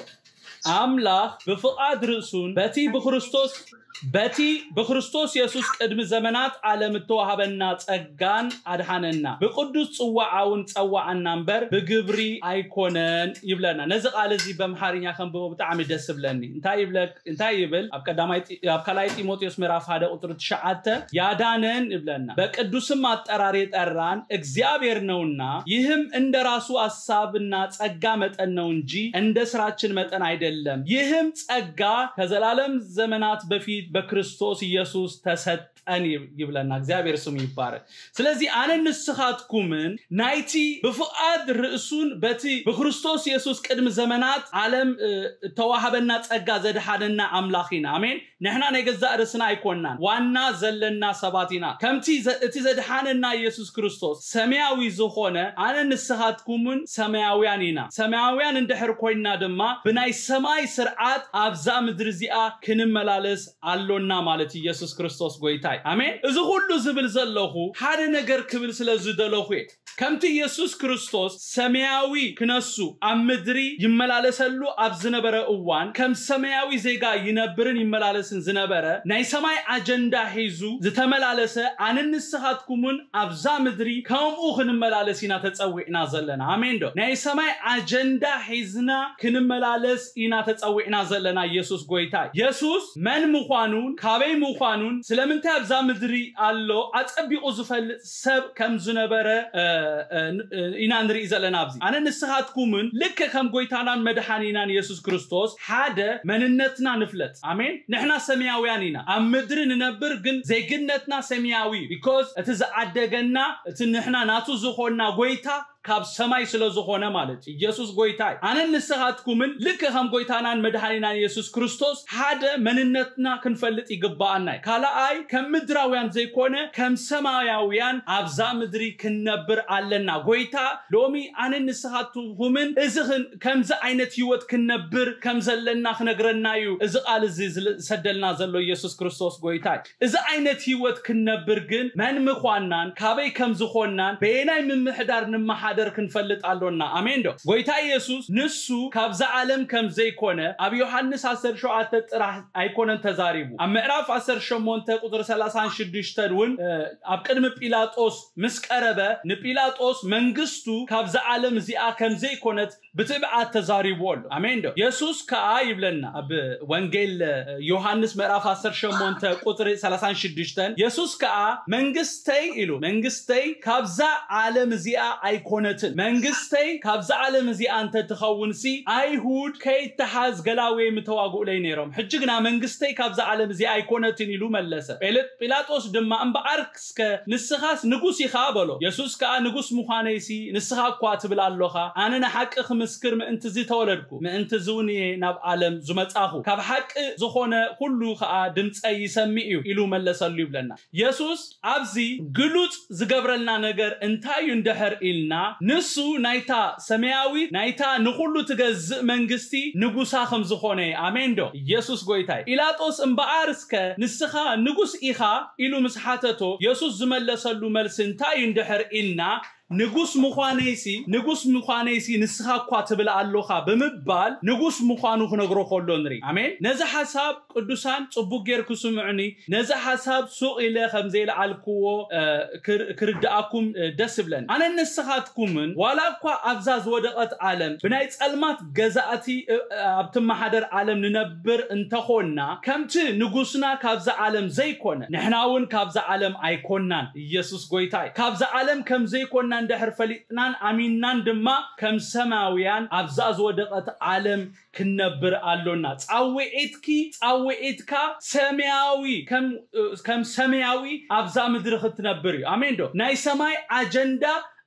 ኣምላኽ ብፍቓድ ርእሱን በቲ ብክርስቶስ በቲ ብክርስቶስ የሱስ ቅድሚ ዘመናት ዓለም እተዋህበና ጸጋን ኣድሓነና። ብቅዱስ ጽዋዓውን ጸዋዓና እምበር ብግብሪ ኣይኮነን ይብለና። ነዚ ቃል እዚ በምሓርኛ ከንብቦ ብጣዕሚ ደስ ይብለኒ። እንታይ ይብለ እንታይ ይብል? ኣብ ቀዳማይ ጢ- ኣብ ካልኣይ ጢሞቴዎስ ምዕራፍ ሓደ ቁጽሪ ትሽዓተ ያዳነን ይብለና። በቅዱስም አጠራር የጠራን እግዚአብሔር ነውና ይህም እንደ ራሱ ሐሳብና ጸጋ መጠን ነው እንጂ እንደ ስራችን መጠን አይደለም። ይህም ጸጋ ከዘላለም ዘመናት በፊት በክርስቶስ ኢየሱስ ተሰጠን ይብ- ይብለና። እግዚኣብሔር ስሙ ይባረክ። ስለዚ ኣነ ንስኻትኩምን ናይቲ ብፍቓድ ርእሱን በቲ ብክርስቶስ የሱስ ቅድሚ ዘመናት ዓለም እ፣ እተዋሃበና ጸጋ ዘድሓነና ኣምላኽ ኢና። ኣሜን። ንሕና ናይ ገዛእ ርእስና ኣይኮንናን። ዋና ዘለና ሰባት ኢና። ከምቲ ዘ- እቲ ዘድሓነና ኢየሱስ ክርስቶስ ሰማያዊ ዝኾነ ኣነ ንስኻትኩምን ሰማያውያን ኢና። ሰማያውያን እንድሕር ኮይንና ድማ ብናይ ሰማይ ስርዓት ኣብዛ ምድሪ እዚኣ ክንመላለስ ኣሎና ማለት ኢየሱስ ክርስቶስ ጎይታይ። ኣሜን። እዚ ኩሉ ዝብል ዘለኹ ሓደ ነገር ክብል ስለ ዝደለኹ እየ። ከምቲ ኢየሱስ ክርስቶስ ሰማያዊ ክነሱ ኣብ ምድሪ ይመላለሰሉ ኣብ ዝነበረ እዋን ከም ሰማያዊ ዜጋ ይነብርን ይመላለስን ዝነበረ ናይ ሰማይ ኣጀንዳ ሒዙ ዝተመላለሰ ኣነን ንስኻትኩምን ኣብዛ ምድሪ ከምኡ ክንመላለስ ኢና ተጸዊዕና ዘለና። ኣሜን ዶ? ናይ ሰማይ ኣጀንዳ ሒዝና ክንመላለስ ኢና ተጸዊዕና ዘለና። ኢየሱስ ጎይታ እዩ። የሱስ መን ምዃኑን ካበይ ምዃኑን ስለምንታይ ኣብዛ ምድሪ ኣሎ ኣጸቢቑ ዝፈልጥ ሰብ ከም ዝነበረ ኢና ንርኢ ዘለና ኣብዚ። ኣነ ንስኻትኩምን ልክዕ ከም ጎይታናን መድሓኒናን የሱስ ክርስቶስ ሓደ መንነትና ንፍለጥ። ኣሜን። ንሕና ሰማያውያን ኢና። ኣብ ምድሪ ንነብር ግን ዜግነትና ሰማያዊ እዩ። Because እቲ ዝዓደገና እቲ ንሕና ናቱ ዝኾንና ጎይታ ካብ ሰማይ ስለ ዝኾነ ማለት እዩ። ኢየሱስ ጎይታ እዩ። ኣነን ንስኻትኩምን ልክዕ ከም ጎይታናን መድሓኒናን የሱስ ክርስቶስ ሓደ መንነትና ክንፈልጥ ይግባኣና እዩ። ካልኣይ ከም ምድራውያን ዘይኮነ ከም ሰማያውያን ኣብዛ ምድሪ ክንነብር ኣለና። ጎይታ ሎሚ ኣነን ንስኻትኩምን እዚ ክን- ከምዚ ዓይነት ህይወት ክንነብር ከም ዘለና ክነግረና እዩ እዚ ቃል እዚ ዝሰደልና ዘሎ። ኢየሱስ ክርስቶስ ጎይታ እዩ። እዚ ዓይነት ህይወት ክንነብር ግን መን ምዃንናን ካበይ ከም ዝኾንናን በየናይ ምምሕዳር ንመሓደር ክንፈልጥ ኣሎና። ኣሜን ዶ? ጎይታ ኢየሱስ ንሱ ካብዛ ዓለም ከም ዘይኮነ ኣብ ዮሃንስ ዓሰርተ ሸውዓተ ጥራሕ ኣይኮነን ተዛሪቡ። ኣብ ምዕራፍ ዓሰርተ ሸሞንተ ቁጽሪ ሰላሳን ሽዱሽተን እውን ኣብ ቅድሚ ጲላጦስ ምስ ቀረበ ንጲላጦስ መንግስቱ ካብዛ ዓለም እዚኣ ከም ዘይኮነት ብትብዓት ተዛሪቡ ኣሎ። ኣሜን ዶ? የሱስ ከኣ ይብለና ኣብ ወንጌል ዮሃንስ ምዕራፍ ዓሰርተ ሸሞንተ ቁጽሪ ሰላሳን ሽዱሽተን የሱስ ከኣ መንግስተይ ኢሉ መንግስተይ ካብዛ ዓለም እዚኣ ኣይኮነትን። መንግስተይ ካብዛ ዓለም እዚኣ እንተ ትኸውንሲ ኣይሁድ ከይተሓዝ ገላውየ ምተዋግኡለይ ነይሮም። ሕጂ ግና መንግስተይ ካብዛ ዓለም እዚኣ ኣይኮነትን ኢሉ መለሰ። ጲላጦስ ድማ እምበኣር እስከ ንስኻስ ንጉስ ኢኻ በሎ። የሱስ ከኣ ንጉስ ምዃነይሲ ንስኻ እኳ ትብል ኣሎኻ። ኣነ ንሓቂ ክምስክር ምእንቲ እዚ ተወለድኩ፣ ምእንቲ እዚ እውን እየ ናብ ዓለም ዝመጻኹ። ካብ ሓቂ ዝኾነ ኩሉ ከኣ ድምጸይ ይሰምዕ እዩ ኢሉ መለሰሉ ይብለና። የሱስ ኣብዚ ግሉጽ ዝገብረልና ነገር እንታይ እዩ እንድሕር ኢልና ንሱ ናይታ ሰማያዊት ናይታ ንኹሉ ትገዝእ መንግስቲ ንጉሳ ከም ዝኾነ እዩ። ኣሜን ዶ? ኢየሱስ ጎይታ እዩ። ጲላጦስ እምበኣር እስከ ንስኻ ንጉስ ኢኻ ኢሉ ምስ ሓተቶ የሱስ ዝመለሰሉ መልሲ እንታይ እዩ እንድሕር ኢልና ንጉስ ምዃነይሲ ንጉስ ምዃነይሲ ንስኻ እኳ ትብል ኣሎኻ ብምባል ንጉስ ምዃኑ ክነግሮ ከሎ ንርኢ። ኣሜን። ነዚ ሓሳብ ቅዱሳን ጽቡቅ ጌርኩ ስምዑኒ። ነዚ ሓሳብ ሱቕ ኢለ ከም ዘይለዓልክዎ ክርድኣኩም ደስ ይብለኒ። ኣነ ንስኻትኩምን ዋላ እኳ ኣብዛ ዝወደቐት ዓለም ብናይ ጸልማት ገዛእቲ ኣብ ትመሓደር ዓለም ንነብር እንተኾንና ከምቲ ንጉስና ካብዛ ዓለም ዘይኮነ ንሕና እውን ካብዛ ዓለም ኣይኮንናን። ኢየሱስ ጎይታ እዩ። ካብዛ ዓለም ከም ዘይኮንና እንድሕር ፈሊጥናን ኣሚንናን ድማ ከም ሰማያውያን ኣብዛ ዝወደቐት ዓለም ክንነብር ኣሎና። ጻውዒትኪ ጻውዒትካ ሰማያዊ ከም ከም ሰማያዊ ኣብዛ ምድሪ ክትነብር እዩ። ኣሜን ዶ? ናይ ሰማይ ኣጀንዳ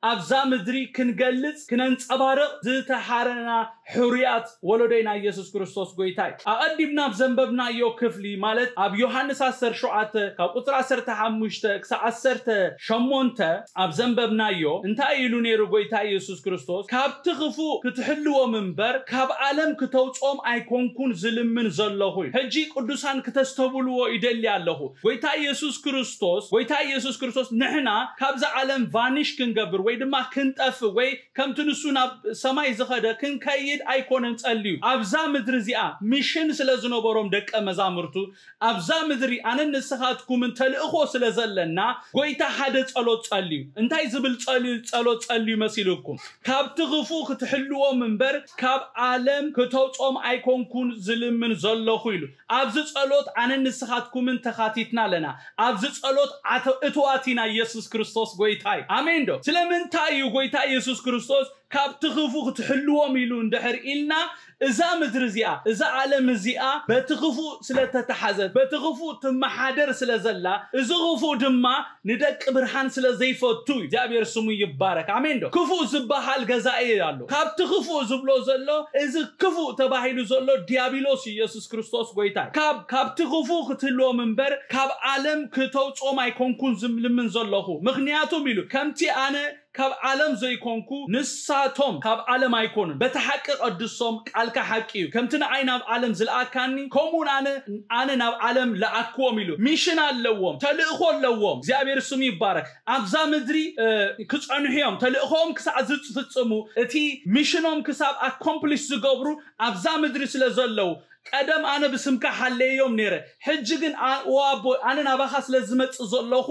ኣብዛ ምድሪ ክንገልጽ ክነንጸባርቕ ዝተሓረና ሕሩያት ወለዶ ኢና። ኢየሱስ ክርስቶስ ጎይታ እዩ። ኣቐዲምና ኣብ ዘንበብናዮ ክፍሊ ማለት ኣብ ዮሃንስ ዓሰርተ ሸውዓተ ካብ ቁጽሪ ዓሰርተ ሓሙሽተ ክሳብ ዓሰርተ ሸሞንተ ኣብ ዘንበብናዮ እንታይ ኢሉ ነይሩ ጎይታ ኢየሱስ ክርስቶስ? ካብቲ ክፉእ ክትሕልዎም እምበር ካብ ዓለም ክተውጾም ኣይኮንኩን ዝልምን ዘለኹ እዩ። ሕጂ ቅዱሳን ክተስተብልዎ ይደሊ ኣለኹ። ጎይታ ኢየሱስ ክርስቶስ ጎይታ ኢየሱስ ክርስቶስ ንሕና ካብዛ ዓለም ቫኒሽ ክንገብር ወይ ድማ ክንጠፍእ ወይ ከምቲ ንሱ ናብ ሰማይ ዝኸደ ክንከይድ ኣይኮነን ጸልዩ። ኣብዛ ምድሪ እዚኣ ሚሽን ስለ ዝነበሮም ደቀ መዛሙርቱ ኣብዛ ምድሪ ኣነን ንስኻትኩምን ተልእኾ ስለ ዘለና ጎይታ ሓደ ጸሎት ጸልዩ። እንታይ ዝብል ጸልዩ ጸሎት ጸልዩ መሲልኩም? ካብቲ ክፉእ ክትሕልዎም እምበር ካብ ዓለም ክተውጾም ኣይኮንኩን ዝልምን ዘለኹ ኢሉ። ኣብዚ ጸሎት ኣነን ንስኻትኩምን ተኻቲትና ኣለና። ኣብዚ ጸሎት ኣተ- እትዋት ኢና። ኢየሱስ ክርስቶስ ጎይታ እዩ። ኣሜን ዶ? ስለምንታይ እዩ ጎይታ ኢየሱስ ክርስቶስ ካብቲ ክፉእ ክትሕልዎም ኢሉ እንድሕር ኢልና እዛ ምድሪ እዚኣ እዛ ዓለም እዚኣ በቲ ክፉእ ስለ ተተሓዘት በቲ ክፉእ ትመሓደር ስለ ዘላ እዚ ክፉእ ድማ ንደቂ ብርሃን ስለ ዘይፈቱ እዩ። እግዚኣብሔር ስሙ ይባረክ። ኣሜን ዶ? ክፉእ ዝበሃል ገዛኢ ኣሎ። ካብቲ ክፉእ ዝብሎ ዘሎ እዚ ክፉእ ተባሂሉ ዘሎ ዲያብሎስ ኢየሱስ ክርስቶስ ጎይታ እዩ። ካብ ካብቲ ክፉእ ክትህልዎም እምበር ካብ ዓለም ክተውፅኦም ኣይኮንኩን ዝልምን ዘለኹ። ምክንያቱም ኢሉ ከምቲ ኣነ ካብ ዓለም ዘይኮንኩ ንሳቶም ካብ ዓለም ኣይኮኑን። በቲ ሓቂ ቀድሶም፣ ቃልካ ሓቂ እዩ። ከምቲ ንዓይ ናብ ዓለም ዝለኣካኒ ከምኡውን ኣነ ኣነ ናብ ዓለም ለኣክዎም ኢሉ። ሚሽን ኣለዎም፣ ተልእኾ ኣለዎም። እግዚኣብሔር ስሙ ይባረክ። ኣብዛ ምድሪ ክጸንሑ እዮም። ተልእኾም ክሳዕ ዝፍጽሙ፣ እቲ ሚሽኖም ክሳብ ኣኮምፕሊሽ ዝገብሩ ኣብዛ ምድሪ ስለ ዘለዉ ቀደም ኣነ ብስምካ ሓለዮም ነይረ፣ ሕጂ ግን ኣ- ኦ ኣቦ፣ ኣነ ናባኻ ስለ ዝመጽእ ዘለኹ፣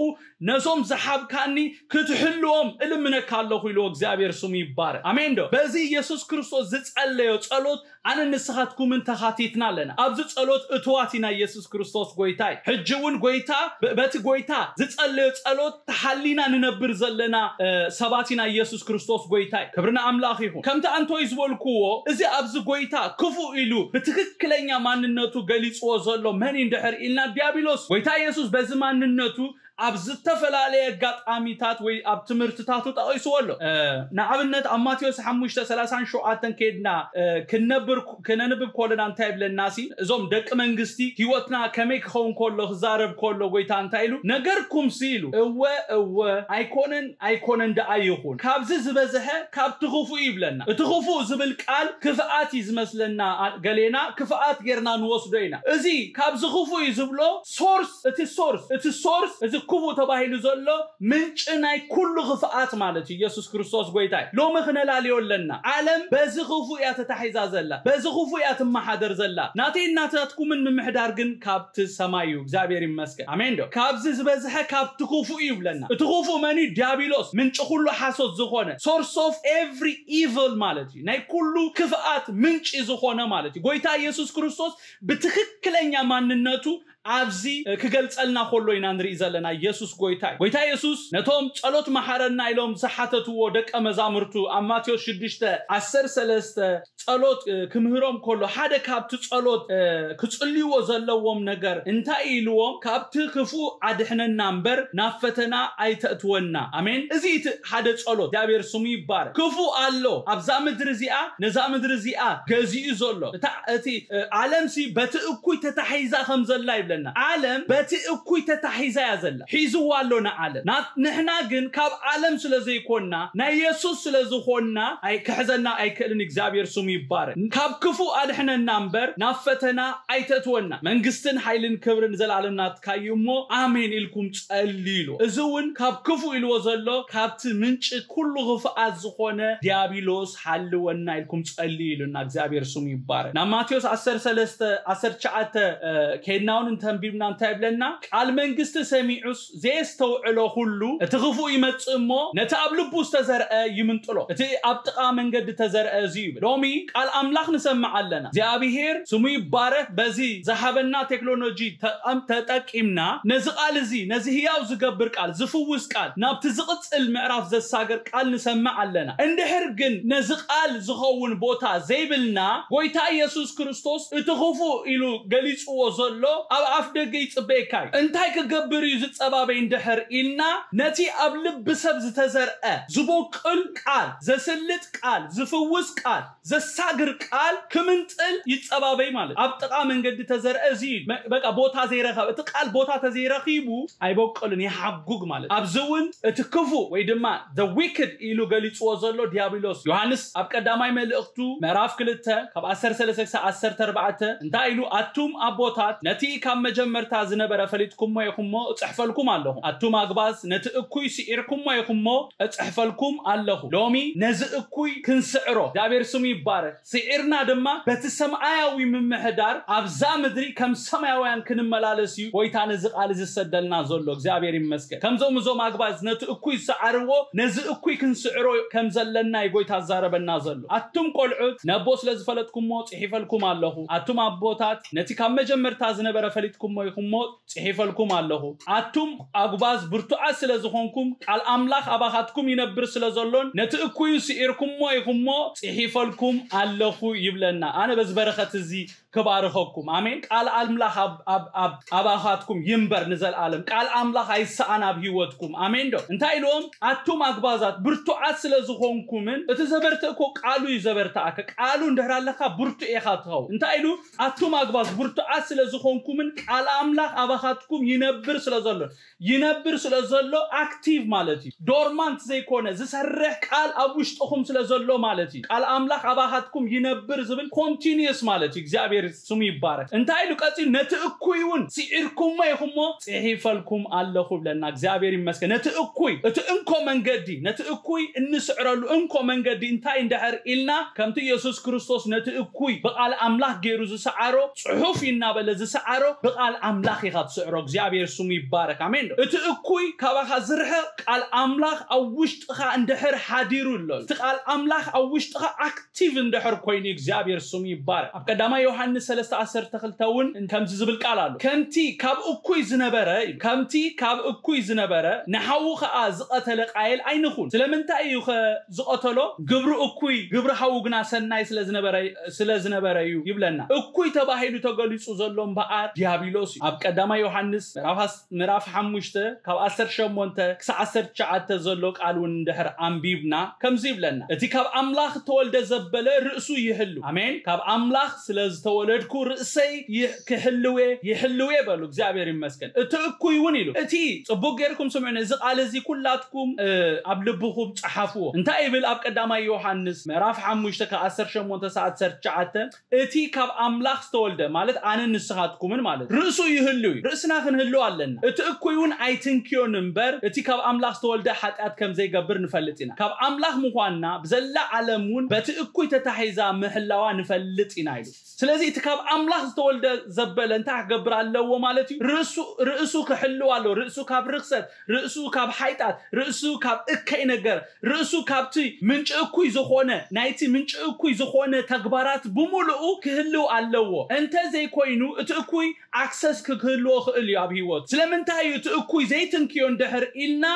ነዞም ዝሓብካኒ ክትሕልዎም እልምነካ ኣለኹ ኢልዎ። እግዚኣብሔር ስሙ ይባረክ። ኣሜን ዶ? በዚ ኢየሱስ ክርስቶስ ዝጸለዮ ጸሎት ኣነ ንስኻትኩምን ተኻቲትና ኣለና። ኣብዚ ጸሎት እትዋት ኢና። ኢየሱስ ክርስቶስ ጎይታ እዩ። ሕጂ እውን ጎይታ ብ- በቲ ጎይታ ዝጸለዮ ጸሎት ተሓሊና ንነብር ዘለና እ፣ ሰባት ኢና። ኢየሱስ ክርስቶስ ጎይታ እዩ። ክብሪ ንኣምላኽ ይኹን። ከምቲ ኣንቶይ ዝበልኩዎ፣ እዚ ኣብዚ ጎይታ ክፉእ ኢሉ ብትክክለኛ ማንነቱ ገሊጽዎ ዘሎ መን እዩ እንድሕር ኢልና፣ ዲያብሎስ። ጎይታ ኢየሱስ በዚ ማንነቱ ኣብ ዝተፈላለየ ኣጋጣሚታት ወይ ኣብ ትምህርትታቱ ጠቒስዎ ኣሎ። እ፣ ንኣብነት ኣብ ማቴዎስ ሓሙሽተ ሰላሳን ሸውዓተን ከይድና እ፣ ክነብር ክነንብብ ከለና እንታይ ይብለና ሲ? እዞም ደቂ መንግስቲ ህይወትና ከመይ ክኸውን ከሎ ክዛረብ ከሎ ጎይታ እንታይ ኢሉ? ነገርኩም ሲ ኢሉ። እወ እወ ኣይኮነን ኣይኮነን ደኣ ይኹን፣ ካብዚ ዝበዝሐ ካብቲ ክፉእ ይብለና። እቲ ክፉእ ዝብል ቃል ክፍኣት እዩ ዝመስለና። ኣ- ገሌና ክፍኣት ጌርና ንወስዶ ኢና። እዚ ካብዚ ክፉእ እዩ ዝብሎ ሶርስ፣ እቲ ሶርስ፣ እቲ ሶርስ፣ እዚ ክፉእ ተባሂሉ ዘሎ ምንጪ ናይ ኩሉ ክፍኣት ማለት እዩ። ኢየሱስ ክርስቶስ ጎይታ እዩ። ሎሚ ክነላልዮ ኣለና። ዓለም በዚ ክፉእ እያ ተታሒዛ ዘላ፣ በዚ ክፉእ እያ ትመሓደር ዘላ። ናተይ እናታትኩምን ምምሕዳር ግን ካብቲ ሰማይ እዩ። እግዚኣብሔር ይመስገን። ኣሜን ዶ? ካብዚ ዝበዝሐ ካብቲ ክፉእ እዩ ይብለና። እቲ ክፉእ መን እዩ? ዲያብሎስ፣ ምንጪ ኩሉ ሓሶት ዝኾነ፣ source of every evil ማለት እዩ። ናይ ኩሉ ክፍኣት ምንጪ ዝኾነ ማለት እዩ። ጎይታ ኢየሱስ ክርስቶስ ብትክክለኛ ማንነቱ ኣብዚ ክገልጸልና ከሎ ኢና ንርኢ ዘለና። ኢየሱስ ጎይታ እዩ። ጎይታ ኢየሱስ ነቶም ጸሎት መሓረና ኢሎም ዝሓተትዎ ደቀ መዛሙርቱ ኣብ ማቴዎስ ሽዱሽተ ዓሰርተ ሰለስተ ጸሎት እ፣ ክምህሮም ከሎ ሓደ ካብቲ ጸሎት እ፣ ክጽልይዎ ዘለዎም ነገር እንታይ ኢልዎም? ካብቲ ክፉእ ኣድሕነና እምበር ናብ ፈተና ኣይተእትወና። ኣሜን። እዚ እቲ ሓደ ጸሎት። እግዚኣብሔር ስሙ ይባረክ። ክፉእ ኣሎ ኣብዛ ምድሪ እዚኣ፣ ነዛ ምድሪ እዚኣ ገዚኡ ዘሎ እታ እቲ እ፣ ዓለም ሲ በቲ እኩይ ተታሒዛ ከም ዘላ ይብለና። ዓለም በቲ እኩይ ተታሒዛ እያ ዘላ። ሒዝዋ ኣሎ ንዓለም። ና- ንሕና ግን ካብ ዓለም ስለ ዘይኮንና፣ ናይ የሱስ ስለ ዝኾንና ኣይ ክሕዘና ኣይክእልን። እግዚኣብሔር ስሙ ይባረክ። ካብ ክፉእ ኣድሕነና እምበር ናብ ፈተና ኣይተእትወና። መንግስትን ሓይልን ክብርን ዘላለም ናትካ እዩ እሞ ኣሜን ኢልኩም ጸልይሉ። እዚ እውን ካብ ክፉእ ኢልዎ ዘሎ ካብቲ ምንጪ ኩሉ ክፍኣት ዝኾነ ዲያብሎስ ሓልወና ኢልኩም ጸልዩ ኢሉና። እግዚኣብሔር ስሙ ይባረክ። ናብ ማቴዎስ ዓሰርተ ሰለስተ ዓሰርተ ትሽዓተ እ፣ ከይድና እውን እንተንቢብና እንታይ ይብለና? ቃል መንግስቲ ሰሚዑስ ዘየስተውዕሎ ኩሉ እቲ ክፉእ ይመጽእ እሞ ነቲ ኣብ ልቡ ዝተዘርአ ይምንጥሎ። እቲ ኣብ ጥቓ መንገዲ ተዘርአ እዚ እዩ ይብል። ሎሚ ቃል ኣምላኽ ንሰምዕ ኣለና። እግዚኣብሔር ስሙ ይባረክ። በዚ ዝሃበና ቴክኖሎጂ ተቐም- ተጠቂምና ነዚ ቃል እዚ፣ ነዚ ህያው ዝገብር ቃል፣ ዝፍውስ ቃል፣ ናብቲ ዝቕጽል ምዕራፍ ዘሳገር ቃል ንሰምዕ ኣለና። እንድሕር ግን ነዚ ቃል ዝኸውን ቦታ ዘይብልና፣ ጎይታ ኢየሱስ ክርስቶስ እቲ ክፉእ ኢሉ ገሊጽዎ ዘሎ ኣብ ኣፍ ደገ ይጽበየካ እዩ። እንታይ ክገብር እዩ ዝጸባበይ እንድሕር ኢልና፣ ነቲ ኣብ ልቢ ሰብ ዝተዘርአ ዝቦቅል ቃል፣ ዘስልጥ ቃል፣ ዝፍውስ ቃል፣ ዘሳግር ቃል ክምንጥል ይጸባበይ ማለት። ኣብ ጥቓ መንገዲ ተዘርአ እዚ እዩ። መ- በቃ ቦታ ዘይረኸበ፣ እቲ ቃል ቦታ ተዘይረኺቡ ኣይቦቅልን፣ ይሓጉግ ማለት። ኣብዚ እውን እቲ ክፉእ ወይ ድማ the wicked ኢሉ ገሊጽዎ ዘሎ ዲያብሎስ። ዮሃንስ ኣብ ቀዳማይ መልእኽቱ ምዕራፍ ክልተ ካብ ዓሰርተ ሰለስተ ክሳብ ዓሰርተ ኣርባዕተ እንታይ ኢሉ? ኣቱም ኣቦታት ነቲ ካብ መጀመርታ ዝነበረ ፈሊጥኩሞ ኢኹሞ እጽሕፈልኩም ኣለኹ። ኣቱም ኣግባዝ ነቲ እኩይ ስዒርኩሞ ኢኹሞ እጽሕፈልኩም ኣለኹ። ሎሚ ነዚ እኩይ ክንስዕሮ፣ እግዚኣብሔር ስሙ ይባረክ። ስዒርና ድማ በቲ ሰማያዊ ምምሕዳር ኣብዛ ምድሪ ከም ሰማያውያን ክንመላለስ እዩ ጎይታ ነዚ ቃል ዝሰደልና ዘሎ። እግዚኣብሔር ይመስገን። ከምዞም እዞም ኣግባዝ ነቲ እኩይ ዝሰዓርዎ ነዚ እኩይ ክንስዕሮ ከም ዘለና እዩ ጎይታ ዝዛረበና ዘሎ። ኣቱም ቆልዑት ነቦ ስለ ዝፈለጥኩሞ ጽሒፈልኩም ኣለኹ። ኣቱም ኣቦታት ነቲ ካብ መጀመርታ ዝነበረ ፈሊጥኩሞ ኢኹሞ ጽሒፈልኩም ኣለኹ። ኣቱም ኣጉባዝ ብርቱዓት ስለ ዝኾንኩም ቃል ኣምላኽ ኣባኻትኩም ይነብር ስለ ዘሎን ነቲ እኩይን ስዒርኩሞ ኢኹሞ ጽሒፈልኩም ኣለኹ ይብለና። ኣነ በዚ በረኸት እዚ ክባርኸኩም። ኣሜን። ቃል ኣምላኽ ኣብ- ኣብ- ኣብ- ኣባኻትኩም ይንበር ንዘለኣለም። ቃል ኣምላኽ ኣይሰኣን ኣብ ህይወትኩም። ኣሜን ዶ? እንታይ ኢልዎም? ኣቱም ኣግባዛት ብርቱዓት ስለ ዝኾንኩምን፣ እቲ ዘበርትእ እኮ ቃሉ እዩ ዘበርትኣካ። ቃሉ እንድሕር ኣለካ ብርቱዕ ኢኻ ትኸውን። እንታይ ኢሉ? ኣቱም ኣግባዝ ብርቱዓት ስለ ዝኾንኩምን ቃል ኣምላኽ ኣባኻትኩም ይነብር ስለ ዘሎ፣ ይነብር ስለ ዘሎ ኣክቲቭ ማለት እዩ። ዶርማንት ዘይኮነ ዝሰርሕ ቃል ኣብ ውሽጥኹም ስለ ዘሎ ማለት እዩ። ቃል ኣምላኽ ኣባኻትኩም ይነብር ዝብል ኮንቲኒየስ ማለት እዩ። እግዚኣብሔር ስሙ ይባረክ። እንታይ ኢሉ ቀፂሉ? ነቲ እኩይ እውን ስዒርኩሞ ኢኹሞ፣ ፅሒፈልኩም ኣለኹ ብለና። እግዚኣብሔር ይመስገን። ነቲ እኩይ፣ እቲ እንኮ መንገዲ፣ ነቲ እኩይ እንስዕረሉ እንኮ መንገዲ እንታይ እንድሕር ኢልና፣ ከምቲ ኢየሱስ ክርስቶስ ነቲ እኩይ ብቃል ኣምላኽ ገይሩ ዝሰዓሮ፣ ጽሑፍ እናበለ ዝሰዓሮ፣ ብቃል ኣምላኽ ኢኻ ትስዕሮ። እግዚኣብሔር ስሙ ይባረክ። ኣሜን። እቲ እኩይ ካባኻ ዝርሕቕ ቃል ኣምላኽ ኣብ ውሽጥኻ እንድሕር ሓዲሩ ኣሎ። እቲ ቃል ኣምላኽ ኣብ ውሽጥኻ ኣክቲቭ እንድሕር ኮይኑ እግዚኣብሔር ስሙ ይባረክ። ኣብ ቀዳማይ ዮሃንስ ሰለስተ ዓሰርተ ክልተ እውን ከምዚ ዝብል ቃል ኣሎ። ከምቲ ካብ እኩይ ዝነበረ፣ ከምቲ ካብ እኩይ ዝነበረ ንሓዉ ከኣ ዝቐተለ ቃየል ኣይንኹን። ስለምንታይ እዩ ከ ዝቐተሎ? ግብሩ እኩይ፣ ግብሪ ሓዉ ግና ሰናይ ስለ ዝነበረ፣ ስለ ዝነበረ እዩ ይብለና። እኩይ ተባሂሉ ተገሊጹ ዘሎ እምበኣር ዲያብሎስ እዩ። ኣብ ቀዳማይ ዮሃንስ ምዕራፍ ኣስ-፣ ምዕራፍ ሓሙሽተ ካብ ዓሰርተ ሸሞንተ ክሳብ ዓሰርተ ትሽዓተ ዘሎ ቃል እውን እንድሕር ኣንቢብና ከምዚ ይብለና። እቲ ካብ ኣምላኽ ተወልደ ዘበለ ርእሱ ይሕሉ። ኣሜን። ካብ ኣምላኽ ስለ ዝተወለድኩ ርእሰይ ይሕ-፣ ክሕልዌ፣ ይሕልዌ በሉ። እግዚኣብሔር ይመስገን። እቲ እኩይ እውን ኢሉ። እቲ ጽቡቅ ጌርኩም ስምዑኒ። እዚ ቃል እዚ ኩላትኩም፣ እ፣ ኣብ ልብኹም ጸሓፍዎ። እንታይ ይብል ኣብ ቀዳማይ ዮሃንስ ምዕራፍ ሓሙሽተ ካብ ዓሰርተ ሸሞንተ ክሳብ ዓሰርተ ትሽዓተ? እቲ ካብ ኣምላኽ ዝተወልደ ማለት ኣነን ንስኻትኩምን ማለት ርእሱ ይህሉ እዩ። ርእስና ክንህሉ ኣለና። እቲ እኩይ እውን ኣይትንክዮን እምበር እቲ ካብ ኣምላኽ ዝተወልደ ሓጢኣት ከም ዘይገብር ንፈልጥ ኢና። ካብ ኣምላኽ ምዃንና ብዘላ ዓለም እውን በቲ እኩይ ተታሒዛ ምህላዋ ንፈልጥ ኢና ኢሉ። ስለዚ እቲ ካብ ኣምላኽ ዝተወልደ ዘበለ እንታይ ክገብር ኣለዎ ማለት እዩ? ርእሱ፣ ርእሱ ክሕልው ኣለዎ። ርእሱ ካብ ርኽሰት፣ ርእሱ ካብ ሓይጣት፣ ርእሱ ካብ እከይ ነገር፣ ርእሱ ካብቲ ምንጪ እኩይ ዝኾነ፣ ናይቲ ምንጪ እኩይ ዝኾነ ተግባራት ብምሉኡ ክህልው ኣለዎ። እንተ ዘይኮይኑ እቲ እኩይ ኣክሰስ ክህልዎ ክእል እዩ ኣብ ህይወቱ። ስለምንታይ እዩ እቲ እኩይ ዘይትንክዮ እንድሕር ኢልና፣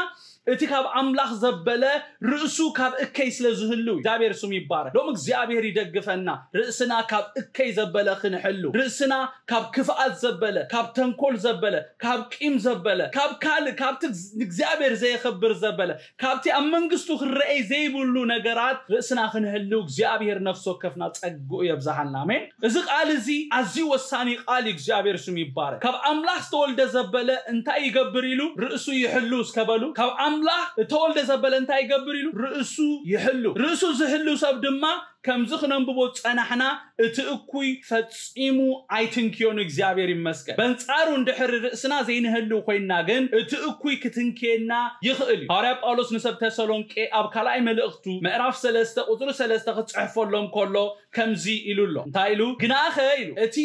እቲ ካብ ኣምላኽ ዘበለ ርእሱ ካብ እከይ ስለ ዝህሉ እዩ። እግዚኣብሔር ስሙ ይባረክ። ሎም እግዚኣብሔር ይደግፈና። ርእስና ካብ እከይ ዘበለ ክንሕሉ፣ ርእስና ካብ ክፍኣት ዘበለ፣ ካብ ተንኮል ዘበለ፣ ካብ ቂም ዘበለ፣ ካብ ካልእ፣ ካብቲ እግዚኣብሔር ዘየኸብር ዘበለ፣ ካብቲ ኣብ መንግስቱ ክረአይ ዘይብሉ ነገራት ርእስና ክንሕሉ እግዚኣብሔር ነፍሲ ወከፍና ጸግኡ የብዝሓልና። ኣሜን። እዚ ቃል እዚ ኣዝዩ ወሳኒ ቃል እዩ። እግዚኣብሔር ስሙ ይባረክ። ካብ ኣምላኽ ዝተወልደ ዘበለ እንታይ ይገብር ኢሉ? ርእሱ ይሕሉ እስከ በሉ። ካብ ኣምላኽ ዝተወልደ ዘበለ እንታይ ይገብር ኢሉ? ርእሱ ይሕሉ። ርእሱ ዝሕሉ ሰብ ድማ ከምዚ ክነንብቦ ዝጸናሕና እቲ እኩይ ፈጺሙ ኣይትንክዮን። እግዚኣብሔር ይመስገን። በንጻሩ እንድሕር ርእስና ዘይንህልው ኮይንና ግን እቲ እኩይ ክትንክየና ይኽእል እዩ። ሃዋርያ ጳውሎስ ንሰብ ተሰሎንቄ ኣብ ካልኣይ መልእኽቱ ምዕራፍ ሰለስተ ቁጽሪ ሰለስተ ክጽሕፈሎም ከሎ ከምዚ ኢሉ ኣሎ። እንታይ ኢሉ? ግናኸ ኢሉ፣ እቲ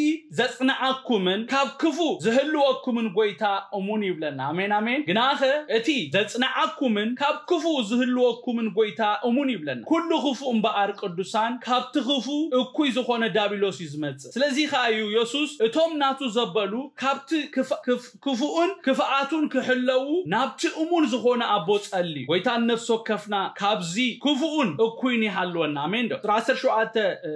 ዘጽንዓኩምን ካብ ክፉ ዝህልወኩምን ጎይታ እሙን ይብለና። ኣሜን፣ ኣሜን። ግናኸ እቲ ዘጽንዓኩምን ካብ ክፉ ዝህልወኩምን ጎይታ እሙን ይብለና። ኩሉ ክፉእ እምበኣር ቅዱሳን ካብቲ ክፉ እኩይ ዝኾነ ዳቢሎስ እዩ ዝመጽእ። ስለዚ ኸኣ እዩ የሱስ እቶም ናቱ ዘበሉ ካብቲ ክፍ-፣ ክፍ-፣ ክፉእን ክፍኣቱን ክሕለዉ ናብቲ እሙን ዝኾነ ኣቦ ጸሊ። ጎይታ ነፍሲ ወከፍና ካብዚ ክፉእን እኩይን ይሃልወና። ኣሜን ዶ? ቁጽሪ ዓሰርተ ሸውዓተ፣ እ፣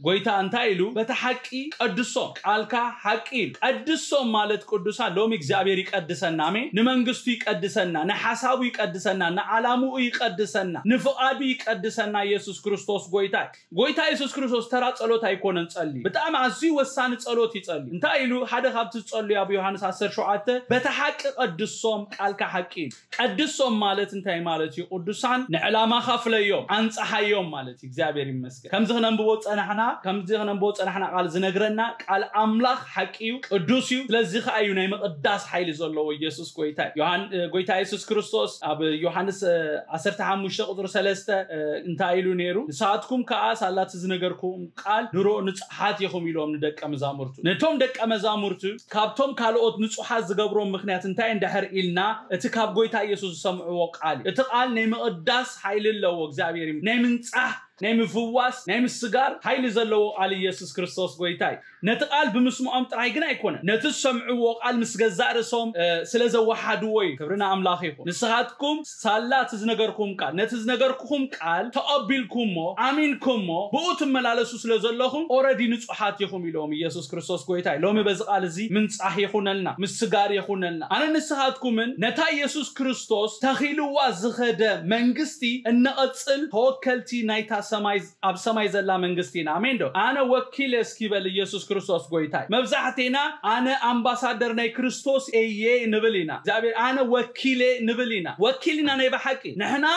ጎይታ እንታይ ኢሉ? በቲ ሓቂ ቀድሶም፣ ቃልካ ሓቂ ኢሉ። ቀድሶም ማለት ቅዱሳን ሎሚ እግዚኣብሔር ይቀድሰና። ኣሜን። ንመንግስቱ ይቀድሰና፣ ንሓሳቡ ይቀድሰና፣ ንዓላምኡ ይቀድሰና፣ ንፍቓዱ ይቀድሰና። ኢየሱስ ክርስቶስ ጎይታ እዩ። ጎይታ ኢየሱስ ክርስቶስ ተራ ጸሎት ኣይኮነን ጸልዩ። ብጣዕሚ ኣዝዩ ወሳኒ ጸሎት ይጸልዩ። እንታይ ኢሉ? ሓደ ካብቲ ዝጸልዩ ኣብ ዮሃንስ ዓሰርተ ሸውዓተ፣ በቲ ሓቂ ቀድሶም፣ ቃልካ ሓቂ ኢሉ። ቀድሶም ማለት እንታይ ማለት እዩ? ቅዱሳን ንዕላማኻ ፍለዮም፣ ኣንጽሓዮም ማለት እዩ። እግዚኣብሔር ይመስገን። ከምዚ ክነንብቦ ጸናሕና፣ ከምዚ ክነንብቦ ጸናሕና ቃል ዝነግረና፣ ቃል ኣምላኽ ሓቂ እዩ፣ ቅዱስ እዩ። ስለዚ ኸኣ እዩ ናይ ምቕዳስ ሓይሊ ዘለዎ ኢየሱስ ጎይታ እዩ። ዮሃን-፣ እ፣ ጎይታ ኢየሱስ ክርስቶስ ኣብ ዮሃንስ፣ እ፣ ዓሰርተ ሓሙሽተ ቁጽሪ ሰለስተ፣ እ፣ እንታይ ኢሉ ነይሩ? ንስኻትኩም ከኣ ሳላ እቲ ዝነገርኩም ቃል ንርኦ ንጹሓት ኢኹም ኢሎም ንደቀ መዛሙርቱ። ነቶም ደቀ መዛሙርቱ ካብቶም ካልኦት ንጹሓት ዝገብሮም ምኽንያት እንታይ እንድሕር ኢልና፣ እቲ ካብ ጎይታ ኢየሱስ ዝሰምዕዎ ቃል እዩ። እቲ ቃል ናይ ምቕዳስ ሓይሊ ኣለዎ። እግዚኣብሔር ይም-፣ ናይ ምንጻህ፣ ናይ ምፍዋስ፣ ናይ ምስጋር ሓይሊ ዘለዎ ቃል ኢየሱስ ክርስቶስ ጎይታ እዩ። ነቲ ቃል ብምስምዖም ጥራይ ግን ኣይኮነን። ነቲ ዝሰምዕዎ ቃል ምስ ገዛእ ርእሶም፣ እ፣ ስለ ዘወሓድዎ እዩ። ክብሪ ንኣምላኽ ይኹን። ንስኻትኩም ሳላ እቲ ዝነገርኩም ቃል፣ ነቲ ዝነገርኩኹም ቃል ተቐቢልኩሞ፣ ኣሚንኩሞ፣ ብኡ ትመላለሱ ስለ ዘለኹም ኦረዲ ንጹሓት ኢኹም ኢሎም። ኢየሱስ ክርስቶስ ጎይታ እዩ። ሎሚ በዚ ቃል እዚ ምንጻህ ይኹነልና፣ ምስጋር ይኹነልና። ኣነ ንስኻትኩምን ነታ ኢየሱስ ክርስቶስ ተኺልዋ ዝኸደ መንግስቲ እንቐጽል ተወከልቲ ናይታ ሰማይ ኣብ ሰማይ ዘላ መንግስቲ ኢና። ኣሜን ዶ? ኣነ ወኪል እስኪ በል ኢየሱስ ክርስቶስ ጎይታይ። መብዛሕቴና ኣነ ኣምባሳደር ናይ ክርስቶስ እየ ንብል ኢና። እግዚኣብሔር ኣነ ወኪል እየ ንብል ኢና። ወኪል ኢና ናይ ብሓቂ። ንሕና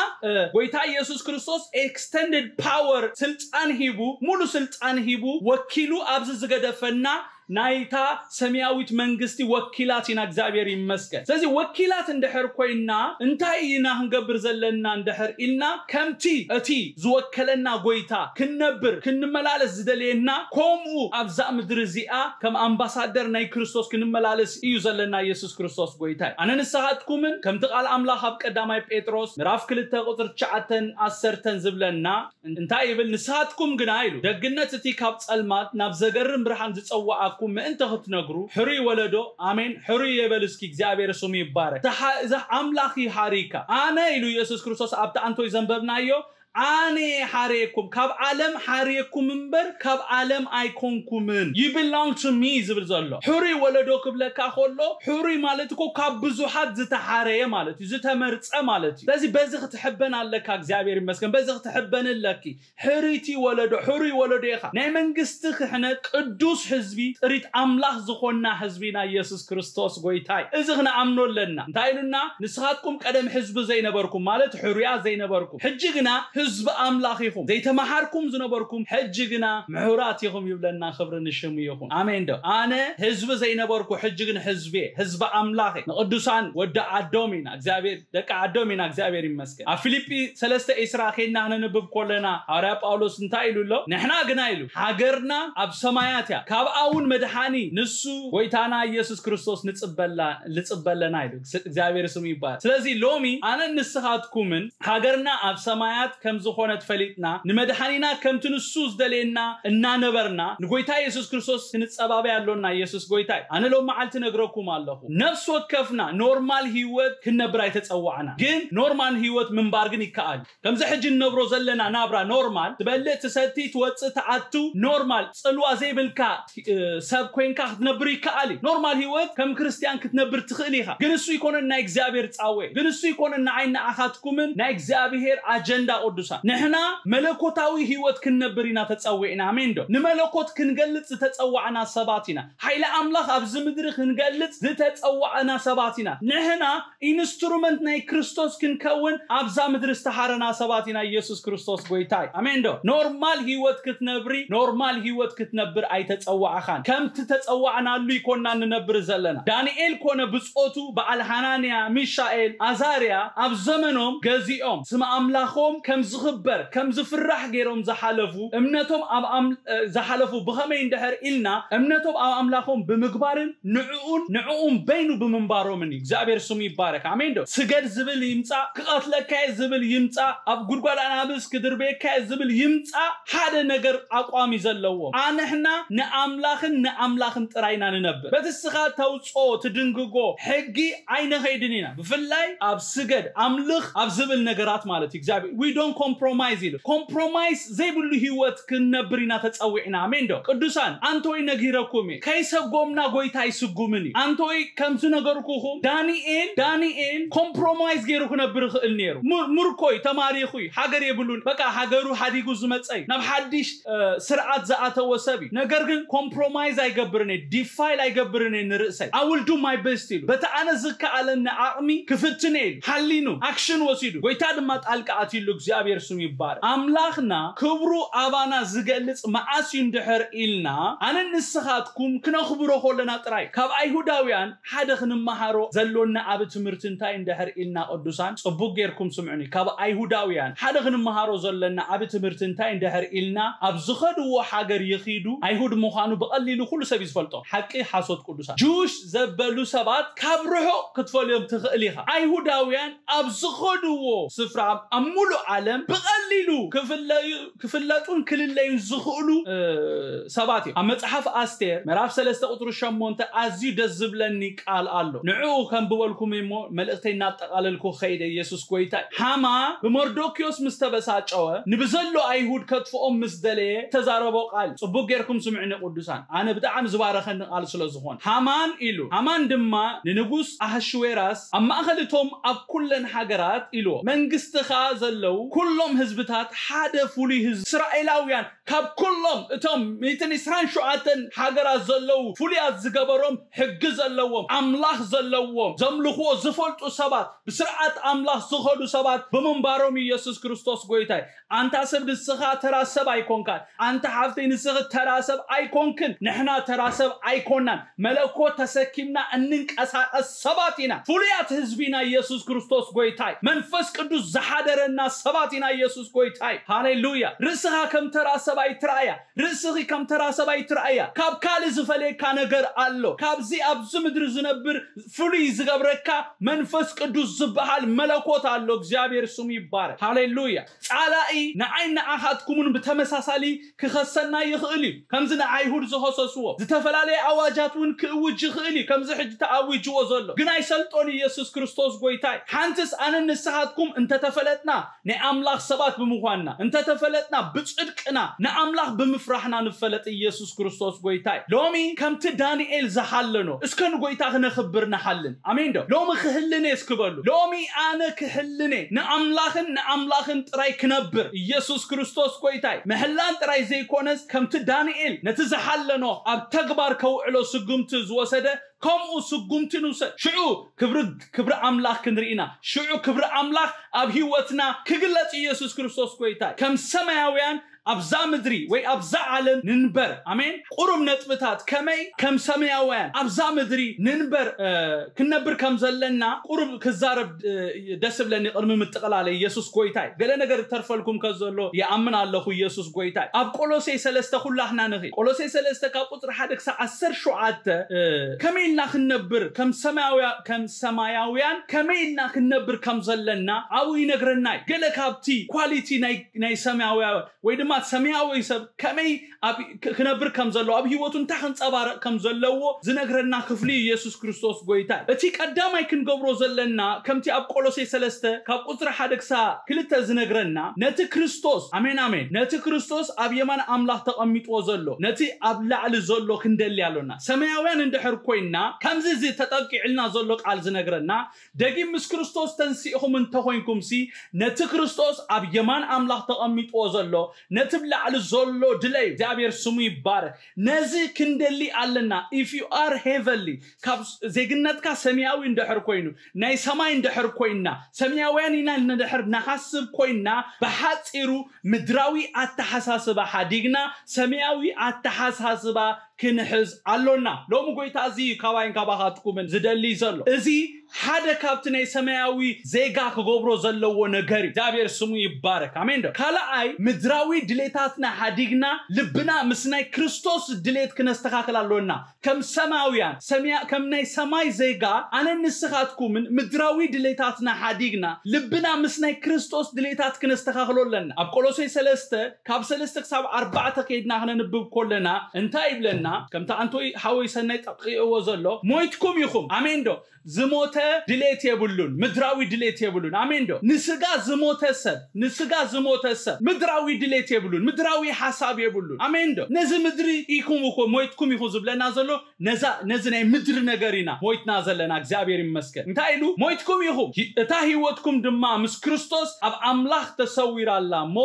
ጎይታ ኢየሱስ ክርስቶስ extended power ስልጣን ሂቡ፣ ሙሉ ስልጣን ሂቡ ወኪሉ ኣብዚ ዝገደፈና ናይታ ሰማያዊት መንግስቲ ወኪላት ኢና። እግዚኣብሔር ይመስገን። ስለዚ ወኪላት እንድሕር ኮይና እንታይ ኢና ክንገብር ዘለና እንድሕር ኢልና ከምቲ እቲ ዝወከለና ጎይታ ክንነብር ክንመላለስ ዝደለየና ከምኡ ኣብዛ ምድሪ እዚኣ ከም ኣምባሳደር ናይ ክርስቶስ ክንመላለስ እዩ ዘለና። ኢየሱስ ክርስቶስ ጎይታ እዩ። ኣነ ንስኻትኩምን ከምቲ ቃል ኣምላኽ ኣብ ቀዳማይ ጴጥሮስ ምዕራፍ ክልተ ቁፅሪ ትሽዓተን ዓሰርተን ዝብለና እንታይ ይብል? ንስኻትኩም ግና ኢሉ ደግነት እቲ ካብ ጸልማት ናብ ዘገርም ብርሃን ዝጸዋዓኩም ምእንቲ ክትነግሩ ሕሩይ ወለዶ ኣሜን ሕሩይ የበል እስኪ እግዚኣብሔር ስሙ ይባረክ። እዛ ኣምላኽ ይሃሪካ ኣነ ኢሉ ኢየሱስ ክርስቶስ ኣብቲ ኣንቶይ ዘንበብናዮ ኣነ ሓርየኩም ካብ ዓለም ሓርየኩም እምበር ካብ ዓለም ኣይኮንኩምን you belong to me ዝብል ዘሎ ሕሩይ ወለዶ ክብለካ ከሎ ሕሩይ ማለት እኮ ካብ ብዙሓት ዝተሓረየ ማለት እዩ ዝተመርፀ ማለት እዩ ስለዚ በዚ ክትሕበን ኣለካ እግዚኣብሔር ይመስገን በዚ ክትሕበን ኣለኪ ሕርይቲ ወለዶ ሕሩይ ወለዶ ኢኻ ናይ መንግስቲ ክሕነት ቅዱስ ህዝቢ ጥሪት ኣምላኽ ዝኾንና ህዝቢ ናይ ኢየሱስ ክርስቶስ ጎይታይ እዚ ክንኣምኖ ኣለና እንታይ ኢሉና ንስኻትኩም ቀደም ህዝቢ ዘይነበርኩም ማለት ሕሩያ ዘይነበርኩም ሕጂ ግና ህዝቢ ኣምላኽ ኢኹም ዘይተመሃርኩም ዝነበርኩም ሕጂ ግና ምሑራት ኢኹም ይብለና ክብሪ ንሽሙ ይኹን ኣሜን ዶ ኣነ ህዝቢ ዘይነበርኩ ሕጂ ግን ህዝቢ ህዝቢ ኣምላኽ ንቅዱሳን ወዲ ዓዶም ኢና እግዚኣብሔር ደቂ ዓዶም ኢና እግዚኣብሔር ይመስገን ኣብ ፊልጲ ሰለስተ ዒስራ ኬድና ክነንብብ ከለና ሃዋርያ ጳውሎስ እንታይ ኢሉ ኣሎ ንሕና ግና ኢሉ ሃገርና ኣብ ሰማያት እያ ካብኣ እውን መድሓኒ ንሱ ጎይታና ኢየሱስ ክርስቶስ ንፅበላ ንፅበለና ኢሉ እግዚኣብሔር ስሙ ይባል ስለዚ ሎሚ ኣነ ንስኻትኩምን ሃገርና ኣብ ሰማያት ከም ዝኾነት ፈሊጥና ንመድሓኒና ከምቲ ንሱ ዝደልየና እናነበርና ንጎይታ ኢየሱስ ክርስቶስ ክንፀባበይ ኣሎና ኢየሱስ ጎይታ እዩ ኣነ ሎም መዓልቲ ነግረኩም ኣለኹ ነፍሲ ወከፍና ኖርማል ህይወት ክንነብር ኣይተፀዋዕና ግን ኖርማል ህይወት ምንባር ግን ይከኣል ከምዚ ሕጂ ንነብሮ ዘለና ናብራ ኖርማል ትበልዕ ትሰቲ ትወፅእ ትኣቱ ኖርማል ፅልዋ ዘይብልካ ሰብ ኮይንካ ክትነብር ይከኣል እዩ ኖርማል ህይወት ከም ክርስትያን ክትነብር ትኽእል ኢኻ ግን እሱ ይኮነን ናይ እግዚኣብሔር ፃወ ግን እሱ ይኮነን ንዓይ ንዓኻትኩምን ናይ እግዚኣብሔር ኣጀንዳ ቅዱሳን ንሕና መለኮታዊ ህይወት ክንነብር ኢና ተፀዊዕና ኣሜን ዶ ንመለኮት ክንገልፅ ዝተፀዋዕና ሰባት ኢና ሓይሊ ኣምላኽ ኣብዚ ምድሪ ክንገልፅ ዝተፀዋዕና ሰባት ኢና ንሕና ኢንስትሩመንት ናይ ክርስቶስ ክንከውን ኣብዛ ምድሪ ዝተሓረና ሰባት ኢና ኢየሱስ ክርስቶስ ጎይታ እዩ ኣሜን ዶ ኖርማል ህይወት ክትነብሪ ኖርማል ህይወት ክትነብር ኣይተፀዋዕኻን ከምቲ ተፀዋዕናሉ ይኮና ንነብር ዘለና ዳንኤል ኮነ ብፆቱ በዓል ሃናንያ ሚሻኤል ኣዛርያ ኣብ ዘመኖም ገዚኦም ስም ኣምላኾም ከም ዝኽበር ከም ዝፍራሕ ገይሮም ዝሓለፉ እምነቶም ኣብ ዝሓለፉ ብኸመይ እንድሕር ኢልና እምነቶም ኣብ ኣምላኾም ብምግባርን ንዕኡን ንዕኡን በይኑ ብምንባሮምን እዩ እግዚኣብሔር ስሙ ይባረክ ኣሜን ዶ ስገድ ዝብል ይምፃእ ክቐትለካየ ዝብል ይምፃእ ኣብ ጉድጓድ ኣናብስ ክድርበየካየ ዝብል ይምፃእ ሓደ ነገር ኣቋም እዩ ዘለዎም ኣንሕና ንኣምላኽን ንኣምላኽን ጥራይና ንነብር በቲ ስኻ ተውፅኦ ትድንግጎ ሕጊ ኣይነኸይድን ኢና ብፍላይ ኣብ ስገድ ኣምልኽ ኣብ ዝብል ነገራት ማለት እዩ እግዚኣብሔር we don't compromise ኢሉ compromise ዘይብሉ ህይወት ክንነብር ኢና ተፀዊዕና ኣሜን ዶ ቅዱሳን ኣንቶይ ነጊረኩም እየ ከይሰጎምና ጎይታ ኣይስጉምን እዩ ኣንቶይ ከምቲ ነገርኩኹም ዳንኤል ዳንኤል compromise ገይሩ ክነብር ይኽእል ነይሩ ምርኮይ ተማሪኹ እዩ ሃገር የብሉን በቃ ሃገሩ ሓዲጉ ዝመፀ እዩ ናብ ሓድሽ ስርዓት ዝኣተወ ሰብ እዩ ነገር ግን compromise ኣይገብርን እየ defile ኣይገብርን እየ ንርእሰይ I will do my best ኢሉ በቲ ኣነ ዝከኣለኒ ዓቕሚ ክፍትን እየ ኢሉ ሓሊኑ ኣክሽን ወሲዱ ጎይታ ድማ ጣልቃ ኣትይሉ እግዚኣብሔር ስሙ ይባረክ ኣምላኽና ክብሩ ኣባና ዝገልጽ መዓስ እዩ እንድሕር ኢልና ኣነ ንስኻትኩም ክነኽብሮ ከለና ጥራይ ካብ ኣይሁዳውያን ሓደ ክንመሃሮ ዘሎና ዓቢ ትምህርቲ እንታይ እንድሕር ኢልና ቅዱሳን ጽቡቅ ጌርኩም ስምዑኒ ካብ ኣይሁዳውያን ሓደ ክንመሃሮ ዘለና ዓቢ ትምህርቲ እንታይ እንድሕር ኢልና ኣብ ዝኸድዎ ሃገር ይኺዱ ኣይሁድ ምዃኑ ብቐሊሉ ኩሉ ሰብ እዩ ዝፈልጦ ሓቂ ሓሶት ቅዱሳን ጅውሽ ዘበሉ ሰባት ካብ ርሑቕ ክትፈልዮም ትኽእል ኢኻ ኣይሁዳውያን ኣብ ዝኸድዎ ስፍራ ኣብ ሙሉእ ዓለም ብቐሊሉ ክፍለዩ ክፍለጡን ክልለዩን ዝኽእሉ ሰባት እዮም ኣብ መፅሓፍ ኣስቴር ምዕራፍ ሰለስተ ቁፅሪ ሸሞንተ ኣዝዩ ደስ ዝብለኒ ቃል ኣሎ ንዕኡ ከም ብበልኩም እሞ መልእክተይ እናጠቃለልኩ ከይደ የሱስ ጎይታ ሃማ ብመርዶኪዮስ ምስ ተበሳጨወ ንብዘሎ ኣይሁድ ከጥፍኦም ምስ ደለየ ተዛረቦ ቃል ፅቡቅ ጌርኩም ስምዕኒ ቅዱሳን ኣነ ብጣዕሚ ዝባረኸኒ ቃል ስለ ዝኾን ሃማን ኢሉ ሃማን ድማ ንንጉስ ኣህሽዌራስ ኣብ ማእኸል እቶም ኣብ ኩለን ሃገራት ኢልዎ መንግስትኻ ዘለዉ ኩሎም ህዝቢ ህዝብታት ሓደ ፍሉይ ህዝቢ እስራኤላውያን ካብ ኩሎም እቶም ሚእትን ዕስራን ሸውዓተን ሃገራት ዘለዉ ፍሉያት ዝገበሮም ሕጊ ዘለዎም ኣምላኽ ዘለዎም ዘምልኽዎ ዝፈልጡ ሰባት ብስርዓት ኣምላኽ ዝኸዱ ሰባት ብምንባሮም ኢየሱስ ክርስቶስ ጎይታይ ኣንታ ሰብ ንስኻ ተራ ሰብ ኣይኮንካን ኣንታ ሓፍተይ ንስኺ ተራ ሰብ ኣይኮንክን ንሕና ተራ ሰብ ኣይኮናን መለኮት ተሰኪምና እንንቀሳቐስ ሰባት ኢና ፍሉያት ህዝቢ ኢና ኢየሱስ ክርስቶስ ጎይታይ መንፈስ ቅዱስ ዝሓደረና ሰባት ኢና ኢየሱስ ጎይታይ ሃሌሉያ ርእስኻ ከም ተራ ሰብ ኣይትረኣያ ርእስኺ ከም ተራ ሰብ ኣይትረኣያ ካብ ካልእ ዝፈልየካ ነገር ኣሎ ካብዚ ኣብዚ ምድሪ ዝነብር ፍሉይ ዝገብረካ መንፈስ ቅዱስ ዝበሃል መለኮት ኣሎ እግዚኣብሔር ስሙ ይባረክ ሃሌሉያ ጻላኢ ንዓይ ንዓኻትኩምን ብተመሳሳሊ ክኸሰና ይኽእል እዩ ከምዚ ንኣይሁድ ዝኸሰስዎ ዝተፈላለየ ኣዋጃት እውን ክእውጅ ይኽእል እዩ ከምዚ ሕጂ ተኣዊጅዎ ዘሎ ግን ኣይሰልጦን ኢየሱስ ክርስቶስ ጎይታይ ሓንትስ ኣነ ንስኻትኩም እንተተፈለጥና ናይ ኣምላኽ ሰባት ብምዃንና እንተተፈለጥና ብጽድቅና ንኣምላኽ ብምፍራሕና ንፈለጥ ኢየሱስ ክርስቶስ ጎይታይ ሎሚ ከምቲ ዳንኤል ዝሓለኖ እስከ ንጎይታ ክነኽብር ንሓልን ኣሜን ዶ ሎሚ ክህልን እየ እስክበሉ ሎሚ ኣነ ክህልን እየ ንኣምላኽን ንኣምላኽን ጥራይ ክነብር ኢየሱስ ክርስቶስ ጎይታይ ምሕላን ጥራይ ዘይኮነስ ከምቲ ዳንኤል ነቲ ዝሓለኖ ኣብ ተግባር ከውዕሎ ስጉምቲ ዝወሰደ ከምኡ ስጉምቲ ንውሰድ ሽዑ ክብሪ ኣምላኽ ክንርኢ ኢና ሽዑ ክብሪ ኣምላኽ ኣብ ህይወትና ክግለጽ ኢየሱስ ክርስቶስ ጎይታ ከም ሰማያውያን ኣብዛ ምድሪ ወይ ኣብዛ ዓለም ንንበር ኣሜን ቁሩብ ነጥብታት ከመይ ከም ሰማያውያን ኣብዛ ምድሪ ንንበር ክንነብር ከም ዘለና ቁሩብ ክዛረብ ደስ ብለኒ ቅድሚ ምጥቕላለ ኢየሱስ ጎይታ እዩ ገለ ነገር ተርፈልኩም ከዘሎ ይኣምን ኣለኹ ኢየሱስ ጎይታ እዩ ኣብ ቆሎሴ ሰለስተ ኩላህና ንኺ ቆሎሴ ሰለስተ ካብ ቁፅሪ ሓደ ክሳብ ዓሰርተ ሸውዓተ ከመይ ኢልና ክንነብር ከም ሰማያውያ ከም ሰማያውያን ከመይ ኢልና ክንነብር ከም ዘለና ኣብኡ ይነግረና እዩ ገለ ካብቲ ኳሊቲ ናይ ሰማያውያ ወይ ድማ ሰማያዊ ሰብ ከመይ ክነብር ከም ዘለዎ ኣብ ህይወቱ እንታይ ክንጸባረቕ ከም ዘለዎ ዝነግረና ክፍሊ ኢየሱስ ክርስቶስ ጎይታ እዩ። እቲ ቀዳማይ ክንገብሮ ዘለና ከምቲ ኣብ ቆሎሴ ሰለስተ ካብ ቁጽሪ ሓደ ክሳብ ክልተ ዝነግረና ነቲ ክርስቶስ ኣሜን ኣሜን ነቲ ክርስቶስ ኣብ የማን ኣምላኽ ተቐሚጥዎ ዘሎ ነቲ ኣብ ላዕሊ ዘሎ ክንደሊ ኣሎና። ሰማያውያን እንድሕር ኮይንና ከምዚ እዚ ተጠቂዕልና ዘሎ ቃል ዝነግረና ደጊም ምስ ክርስቶስ ተንሲእኹም እንተኾይንኩምሲ ነቲ ክርስቶስ ኣብ የማን ኣምላኽ ተቐሚጥዎ ዘሎ ነቲ ብላዕሊ ዘሎ ድለዩ እግዚኣብሔር ስሙ ይባረክ ነዚ ክንደሊ ኣለና if you are heavenly ካብ ዜግነትካ ሰማያዊ እንድሕር ኮይኑ ናይ ሰማይ እንድሕር ኮይንና ሰማያውያን ኢና እንድሕር ንሓስብ ኮይንና ብሓፂሩ ምድራዊ ኣተሓሳስባ ሓዲግና ሰማያዊ ኣተሓሳስባ ክንሕዝ ኣሎና። ሎሚ ጎይታ እዚ እዩ ካባይን ካባኻትኩምን ዝደሊ ዘሎ። እዚ ሓደ ካብቲ ናይ ሰማያዊ ዜጋ ክገብሮ ዘለዎ ነገር እዩ። እግዚኣብሔር ስሙ ይባረክ። ኣሜን ዶ? ካልኣይ ምድራዊ ድሌታትና ሓዲግና ልብና ምስ ናይ ክርስቶስ ድሌት ክነስተኻክል ኣሎና። ከም ሰማውያን ሰማያ ከም ናይ ሰማይ ዜጋ ኣነ ንስኻትኩምን ምድራዊ ድሌታትና ሓዲግና ልብና ምስ ናይ ክርስቶስ ድሌታት ክነስተኻክሎ ኣለና። ኣብ ቆሎሴ ሰለስተ ካብ ሰለስተ ክሳብ ኣርባዕተ ከይድና ክነንብብ ከለና እንታይ ይብለና? ከምቲ ኣንቶይ ሓወይ ሰናይ ጠቂዕዎ ዘሎ ሞይትኩም ኢኹም። ኣሜን ዶ? ዝሞተ ድሌት የብሉን፣ ምድራዊ ድሌት የብሉን። ኣሜን ዶ? ንስጋ ዝሞተ ሰብ፣ ንስጋ ዝሞተ ሰብ ምድራዊ ድሌት የብሉን፣ ምድራዊ ሓሳብ የብሉን። ኣሜን ዶ? ነዚ ምድሪ ኢኹም እኮ ሞይትኩም ኢኹም ዝብለና ዘሎ ነዛ ነዚ ናይ ምድሪ ነገር ኢና ሞይትና ዘለና እግዚኣብሔር ይመስገን እንታይ ኢሉ ሞይትኩም ኢኹም እታ ህይወትኩም ድማ ምስ ክርስቶስ ኣብ ኣምላኽ ተሰዊራ ኣላ እሞ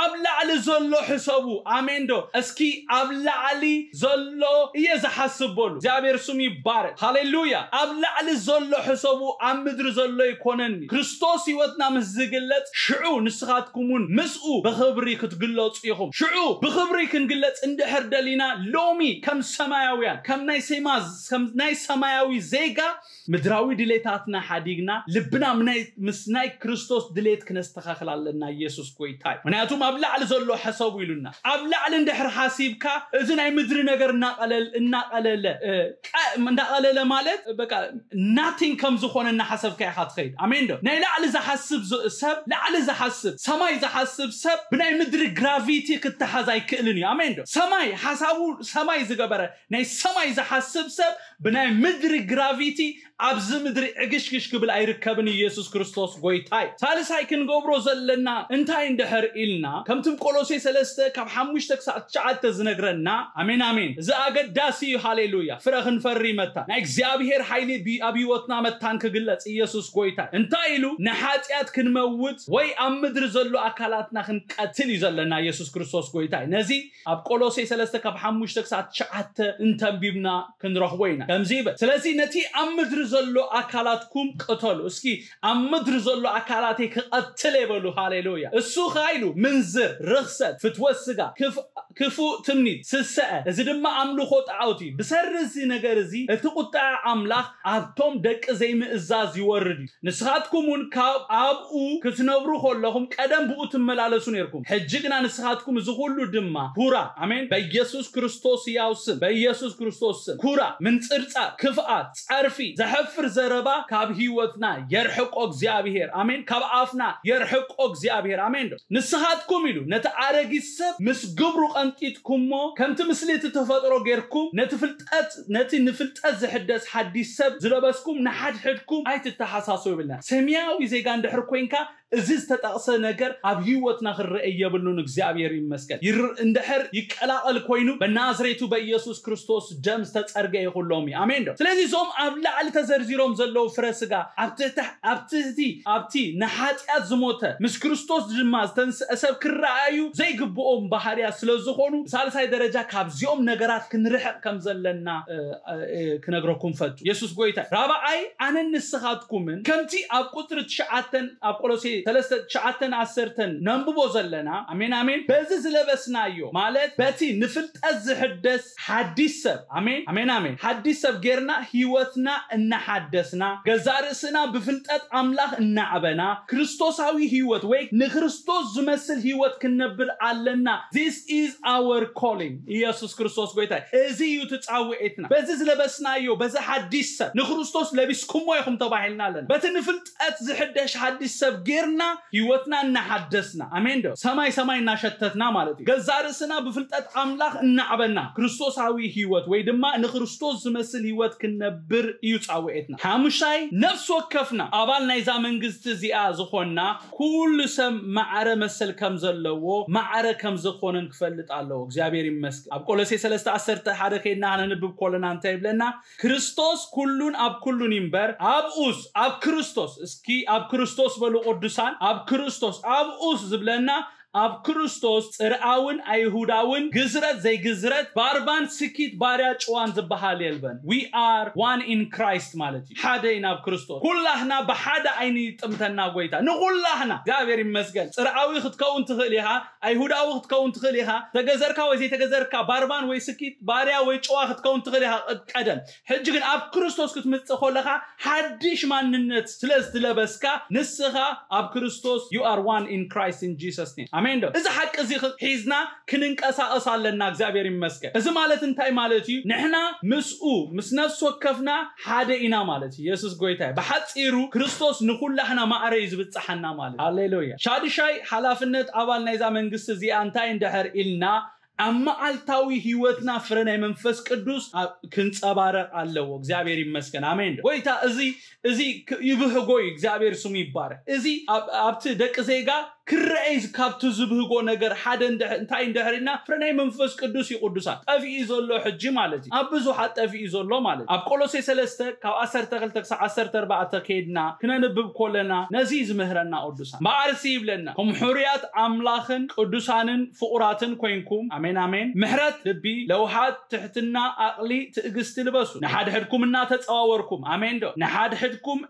ኣብ ላዕሊ ዘሎ ሕሰቡ ኣሜን ዶ እስኪ ኣብ ላዕሊ ዘሎ እየ ዝሓስብ በሉ እግዚኣብሔር ስሙ ይባረክ ሃሌሉያ ኣብ ላዕሊ ዘሎ ሕሰቡ ኣብ ምድሪ ዘሎ ይኮነኒ ክርስቶስ ህይወትና ምስ ዝግለጽ ሽዑ ንስኻትኩም እውን ምስኡ ብኽብሪ ክትግለጹ ኢኹም ሽዑ ብኽብሪ ክንግለጽ እንድሕር ደሊና ሎሚ ከም ሰማያውያን ከም ናይ ሴማ ከም ናይ ሰማያዊ ዜጋ ምድራዊ ድሌታትና ሓዲግና ልብና ምስ ናይ ክርስቶስ ድሌት ክነስተኻኽል ኣለና ኢየሱስ ጎይታ እዩ ምክንያቱም ኣብ ላዕሊ ዘሎ ሕሰቡ ኢሉና ኣብ ላዕሊ እንድሕር ሓሲብካ እዚ ናይ ምድሪ ነገር እናቐለለ እናቐለለ ማለት በቃ nothing ከም ዝኾነ እናሓሰብካ ኢኻ ትኸይድ ኣሜን ዶ ናይ ላዕሊ ዝሓስብ ሰብ ላዕሊ ዝሓስብ ሰማይ ዝሓስብ ሰብ ብናይ ምድሪ gravity ክተሓዝ ኣይክእልን እዩ ኣሜን ዶ ሰማይ ሓሳቡ ሰማይ ዝገበረ ናይ ሰማይ ዝሓስብ ሰብ ብናይ ምድሪ gravity ኣብዚ ምድሪ ዕግሽግሽ ክብል ኣይርከብን ኢየሱስ ክርስቶስ ጎይታ እዩ ሳልሳይ ክንገብሮ ዘለና እንታይ እንድሕር ኢልና ከምቲ ቆሎሴ ሰለስተ ካብ ሓሙሽተ ክሳዕ ትሽዓተ ዝነግረና ኣሜን ኣሜን እዩ። እዚ ኣገዳሲ እዩ። ሃሌሉያ! ፍረ ክንፈሪ መታን፣ ናይ እግዚኣብሔር ሓይሊ ቢ- ኣብ ህይወትና መታን ክግለጽ ኢየሱስ ጎይታ እዩ። እንታይ ኢሉ? ንሓጢኣት ክንመውት ወይ ኣብ ምድሪ ዘሎ ኣካላትና ክንቀትል እዩ ዘለና። ኢየሱስ ክርስቶስ ጎይታ እዩ። ነዚ ኣብ ቆሎሴ ሰለስተ ካብ ሓሙሽተ ክሳብ ትሽዓተ እንተንቢብና ክንረኽቦ ኢና። ከምዚ ይበል፣ ስለዚ ነቲ ኣብ ምድሪ ዘሎ ኣካላትኩም ቅተሉ። እስኪ ኣብ ምድሪ ዘሎ ኣካላተይ ክቐትል እየ በሉ። ሃሌሉያ! እሱ ኸዓ ኢሉ ምንዝር፣ ርኽሰት፣ ፍትወት ስጋ፣ ክፍ ክፉእ ትምኒት፣ ስስዐ፣ እዚ ድማ ኣምልኾ ጣዖት እዩ። ብሰሪ እዚ ነገር እዚ እቲ ቁጥዐ ኣምላኽ ኣብቶም ደቂ ዘይምእዛዝ ይወርድ እዩ። ንስኻትኩም እውን ካብ ኣብኡ ክትነብሩ ከለኹም ቀደም ብኡ ትመላለሱ ነርኩም። ሕጂ ግና ንስኻትኩም እዚ ኩሉ ድማ ኩራ፣ ኣሜን፣ በኢየሱስ ክርስቶስ ሕያው ስም፣ በኢየሱስ ክርስቶስ ስም ኩራ፣ ምንጽርጻር፣ ክፍኣት፣ ጸርፊ፣ ዘሕፍር ዘረባ ካብ ህይወትና የርሕቆ እግዚኣብሔር፣ ኣሜን፣ ካብ ኣፍና የርሕቆ እግዚኣብሔር፣ ኣሜን። ንስኻትኩም ኢሉ ነቲ ኣረጊት ሰብ ምስ ግብሩ ቀንጢጥኩሞ፣ ከምቲ ምስሊ እቲ ተፈጥሮ ጌርኩም፣ ነቲ ፍልጠት፣ ነቲ ንፍልጠት ዝሕደስ ሓዲስ ሰብ ዝለበስኩም፣ ንሓድሕድኩም ኣይትተሓሳሰቡ ይብልና። ሰማያዊ ዜጋ እንድሕር ኮይንካ፣ እዚ ዝተጠቕሰ ነገር ኣብ ህይወትና ክረአ የብሉን። እግዚኣብሔር ይመስገን። ይር-፣ እንድሕር ይቀላቐል ኮይኑ፣ በናዝሬቱ በኢየሱስ ክርስቶስ ደም ዝተጸርገ ይኹሎም እዩ። ኣሜን ዶ? ስለዚ እዞም ኣብ ላዕሊ ተዘርዚሮም ዘለዉ ፍረ ስጋ፣ ኣብ ትሕቲ፣ ኣብ ትሕቲ፣ ኣብቲ ንሓጢኣት ዝሞተ፣ ምስ ክርስቶስ ድማ ዝተንስአ ሰብ ክረኣዩ ዘይግብኦም ባህርያት ስለ ዝኾኑ፣ ሳልሳይ ደረጃ ካብዚኦም ነገራት ክንርሕቕ ከም ዘለና፣ እ፣ እ፣ ክነግረኩም ፈቱ። የሱስ ጎይታ። ራብዓይ፣ ኣነን ንስኻትኩምን ከምቲ ኣብ ቁጽሪ ትሽዓተን፣ ኣብ ቆሎሴ ሰለስተ ትሽዓተን ዓሰርተን ነንብቦ ዘለና፣ ኣሜን፣ ኣሜን። በዚ ዝለበስናዮ፣ ማለት በቲ ንፍልጠት ዝሕደስ ሓዲስ ሰብ፣ ኣሜን፣ ኣሜን፣ ኣሜን። ሓዲስ ሰብ ጌርና ህይወትና እናሓደስና፣ ገዛእ ርእስና ብፍልጠት ኣምላኽ እናዕበና፣ ክርስቶሳዊ ህይወት ወይ ንክርስቶስ ዝመስል ህይወት ክንነብር ኣለና። This is our calling። ኢየሱስ ክርስቶስ ጎይታ እዩ። እዚ እዩ እቲ ጻውዒትና። በዚ ዝለበስናዮ፣ በዚ ሓዲስ ሰብ፣ ንክርስቶስ ለቢስኩሞ ኢኹም ተባሂልና ኣለና። በቲ ንፍልጠት ዝሕደሽ ሓዲስ ሰብ ጌርና ህይወትና እናሓደስና፣ ኣሜን ዶ? ሰማይ ሰማይ እናሸተትና ማለት እዩ። ገዛእ ርእስና ብፍልጠት ኣምላኽ እናዕበና፣ ክርስቶሳዊ ህይወት ወይ ድማ ንክርስቶስ ዝመስል ህይወት ክንነብር እዩ ጻውዒትና። ሓሙሻይ፣ ነፍሲ ወከፍና ኣባል ናይዛ መንግስቲ እዚኣ ዝኾንና፣ ኩሉ ሰብ ማዕረ መሰል ከም ዘለዎ፣ ማዕረ ከም ዝኾነን ክፈልጥ ኣለዎ። እግዚኣብሔር ይመስገን። ኣብ ቆሎሴ ሰለስተ ዓሰርተ ሓደ ከይድና ክነንብብ ከለና እንታይ ይብለና? ክርስቶስ ኩሉን ኣብ ኩሉን ይንበር፣ ኣብኡስ፣ ኣብ ክርስቶስ፣ እስኪ ኣብ ክርስቶስ በሉ ቅዱሳን፣ ኣብ ክርስቶስ፣ ኣብኡስ ዝብለና፣ ኣብ ክርስቶስ ጽርኣውን ኣይሁዳውን፣ ግዝረት ዘይግዝረት፣ ባርባን ስኪት፣ ባርያ ጭዋን ዝበሃል የልበን። We are one in Christ ማለት እዩ። ሓደ ኢና ኣብ ክርስቶስ። ኩላህና ብሓደ ዓይኒ ይጥምተና ጎይታ። ንኹላህና። እግዚኣብሔር ይመስገን። ጽርኣዊ ክትከውን ትኽእል ኢኻ፣ ኣይሁዳዊ ክትከውን ትኽእል ኢኻ። ተገዘርካ ወይ ዘይተገዘርካ፣ ባርባን ወይ ስኪት፣ ባርያ ወይ ጭዋ ክትከውን ትኽእል ኢኻ ቀደም። ሕጂ ግን ኣብ ክርስቶስ ክትምጽእ ከለኻ ሓድሽ ማንነት ስለ ዝለበስካ ንስኻ ኣብ ክርስቶስ you are one in Christ in Jesus name። ኣሜን ዶ? እዚ ሓቂ እዚ ክ-፣ ሒዝና ክንንቀሳቐስ ኣለና። እግዚኣብሔር ይመስገን። እዚ ማለት እንታይ ማለት እዩ? ንሕና ምስኡ ምስ ነፍሲ ወከፍና ሓደ ኢና ማለት እዩ። የሱስ ጎይታ እዩ። ብሓጺሩ ክርስቶስ ንኹላህና ማዕረ እዩ ዝብጽሓና ማለት እዩ። ሃሌሉያ። ሻድሻይ ሓላፍነት ኣባል ናይዛ መንግስቲ እዚኣ እንታይ እንድሕር ኢልና ኣብ መዓልታዊ ህይወትና ፍረ ናይ መንፈስ ቅዱስ ኣብ-፣ ክንጸባረቕ ኣለዎ። እግዚኣብሔር ይመስገን። ኣሜን። ጎይታ እዚ፣ እዚ ክ-፣ ይብህጎ እዩ። እግዚኣብሔር ስሙ ይባረክ። እዚ ኣብ-፣ ኣብቲ ደቂ ዜጋ ክረአይ ካብቲ ዝብህጎ ነገር ሓደ እንድሕ-፣ እንታይ እንድሕር ኢልና ፍረ ናይ መንፈስ ቅዱስ እዩ። ቅዱሳን ጠፊኡ ዘሎ ሕጂ ማለት እዩ። ኣብ ብዙሓት ጠፊኡ ዘሎ ማለት እዩ። ኣብ ቆሎሴ ሰለስተ ካብ ዓሰርተ ክልተ ክሳብ ዓሰርተ ኣርባዕተ ከይድና ክነንብብ ከለና ነዚ ዝምህረና ቅዱሳን። እምበኣርሲ ይብለና፣ ከም ሕሩያት ኣምላኽን ቅዱሳንን ፍቑራትን ኮይንኩም፣ ኣሜን፣ ኣሜን። ምሕረት ልቢ፣ ለውሃት፣ ትሕትና፣ ኣቕሊ፣ ትዕግስቲ ልበሱ። ንሓድሕድኩም እናተጸዋወርኩም፣ ኣሜን ዶ? ንሓድሕድኩም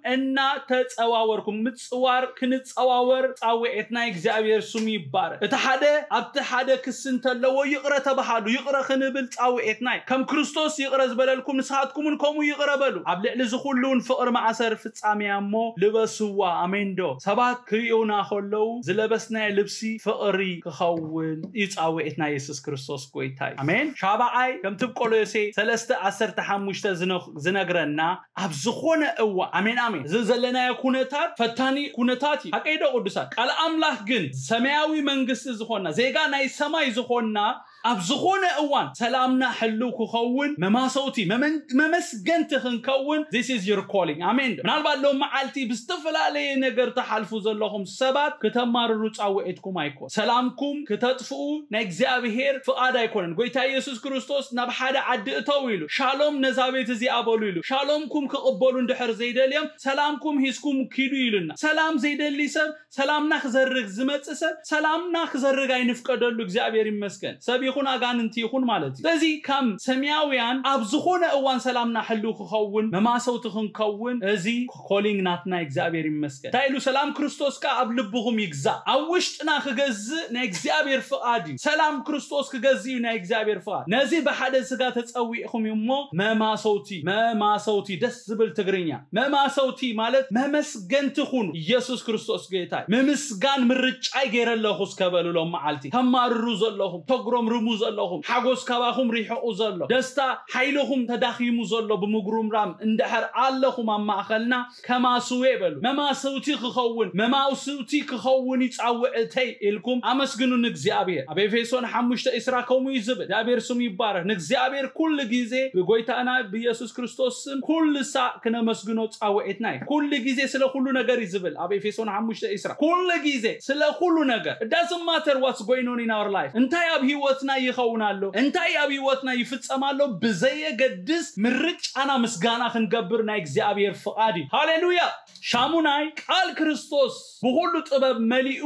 እናተጸዋወርኩም፣ ምጽዋር፣ ክንጸዋወር ጻውዒት ናይ እግዚኣብሔር ስሙ ይባረክ። እቲ ሓደ ኣብቲ ሓደ ክሲ እንተለዎ ይቕረ ተባሃሉ፣ ይቕረ ክንብል ጻውዒትና እዩ። ከም ክርስቶስ ይቕረ ዝበለልኩም ንስኻትኩም እውን ከምኡ ይቕረ በሉ። ኣብ ልዕሊ እዚ ኩሉ እውን ፍቕሪ መኣሰር ፍጻሜ እያ እሞ ልበስዋ። ኣሜን ዶ? ሰባት ክርእዩና ከለዉ ዝለበስናዮ ልብሲ ፍቕሪ ክኸውን እዩ ጻውዒትና። የሱስ ክርስቶስ ጎይታ እዩ። ኣሜን። ሻብዓይ ከምቲ ኣብ ቆሎሴ ሰለስተ ዓሰርተ ሓሙሽተ ዝነ-፣ ዝነግረና ኣብ ዝኾነ እዋ፣ ኣሜን፣ ኣሜን። እዚ ዘለናዮ ኩነታት ፈታኒ ኩነታት እዩ። ሓቀይ ዶ ቅዱሳት? ቃል ኣምላኽ ግን ሰማያዊ መንግስቲ ዝኾንና፣ ዜጋ ናይ ሰማይ ዝኾንና፣ ኣብ ዝኾነ እዋን ሰላምና ሕልው ክኸውን መማሰውቲ መመን- መመስገንቲ ክንከውን this is your calling ኣሜን። ምናልባት ሎም መዓልቲ ብዝተፈላለየ ነገር ተሓልፉ ዘለኹም ሰባት ክተማርሩ ጻውዒትኩም ኣይኮን። ሰላምኩም ክተጥፍኡ ናይ እግዚኣብሔር ፍቓድ ኣይኮነን። ጎይታ ኢየሱስ ክርስቶስ ናብ ሓደ ዓዲ እተው ኢሉ ሻሎም ነዛ ቤት እዚኣ በሉ ኢሉ ሻሎምኩም ክቕበሉ እንድሕር ዘይደልዮም ሰላምኩም ሂዝኩም ኪዱ ኢሉና። ሰላም ዘይደሊ ሰብ ሰላምና ክዘርግ ዝመጽእ ሰብ ሰላምና ክዘርግ ኣይንፍቀደሉ። እግዚኣብሔር ይመስገን። ሰብ ይኹን ኣጋንንቲ ይኹን ማለት እዩ። ስለዚ ከም ሰማያውያን ኣብ ዝኾነ እዋን ሰላምና ሕልው ክኸውን መማሰውቲ ክንከውን እዚ ኮሊንግ ናትና እግዚኣብሔር ይመስገን። እንታይ ኢሉ ሰላም ክርስቶስ ከኣ ኣብ ልብኹም ይግዛእ። ኣብ ውሽጥና ክገዝእ ናይ እግዚኣብሔር ፍቓድ እዩ። ሰላም ክርስቶስ ክገዝእ እዩ ናይ እግዚኣብሔር ፍቓድ። ነዚ ብሓደ ስጋ ተጸዊዕኹም እዩ እሞ መማሰውቲ መማሰውቲ ደስ ዝብል ትግርኛ መማሰውቲ ማለት መመስገንቲ ኩኑ። ኢየሱስ ክርስቶስ ጌታ እዩ። ምምስጋን ምርጫይ ገይረ ኣለኹ እስከ በሉ ሎም መዓልቲ። ተማርሩ ዘለኹም፣ ተጉረምርሙ ዘለኹም፣ ሓጎስ ካባኹም ሪሕቑ ዘሎ፣ ደስታ ሓይልኹም ተዳኺሙ ዘሎ ብምጉርምራም እንድሕር ኣለኹም ኣብ ማእኸልና ከማስዌ በሉ። መማስውቲ ክኸውን መማስውቲ ክኸውን ይጻውዕተይ ኢልኩም ኣመስግኑ ንእግዚኣብሔር። ኣብ ኤፌሶን ሓሙሽተ ዕስራ ከምኡ እዩ ዝብል። እግዚኣብሔር ስሙ ይባረክ። ንእግዚኣብሔር ኩሉ ግዜ ብጎይታና ብኢየሱስ ክርስቶስ ስም ኩሉ ሳዕ ክነመስግኖ ጻውዒትና እዩ። ኩሉ ግዜ ስለ ኩሉ ነገር እዩ ዝብል ኣብ ኤፌሶን ሓሙሽተ ዕስራ። ኩሉ ግዜ ስለ ኩሉ ነገር it doesn't matter what's going on in our life እንታይ ኣብ ህይወትና ይኸውን ኣሎ እንታይ ኣብ ህይወትና ይፍጸም ኣሎ ብዘየገድስ ምርጫና ምስጋና ክንገብር ናይ እግዚኣብሔር ፍቓድ እዩ። ሃሌሉያ። ሻሙናይ ቃል ክርስቶስ ብኹሉ ጥበብ መሊኡ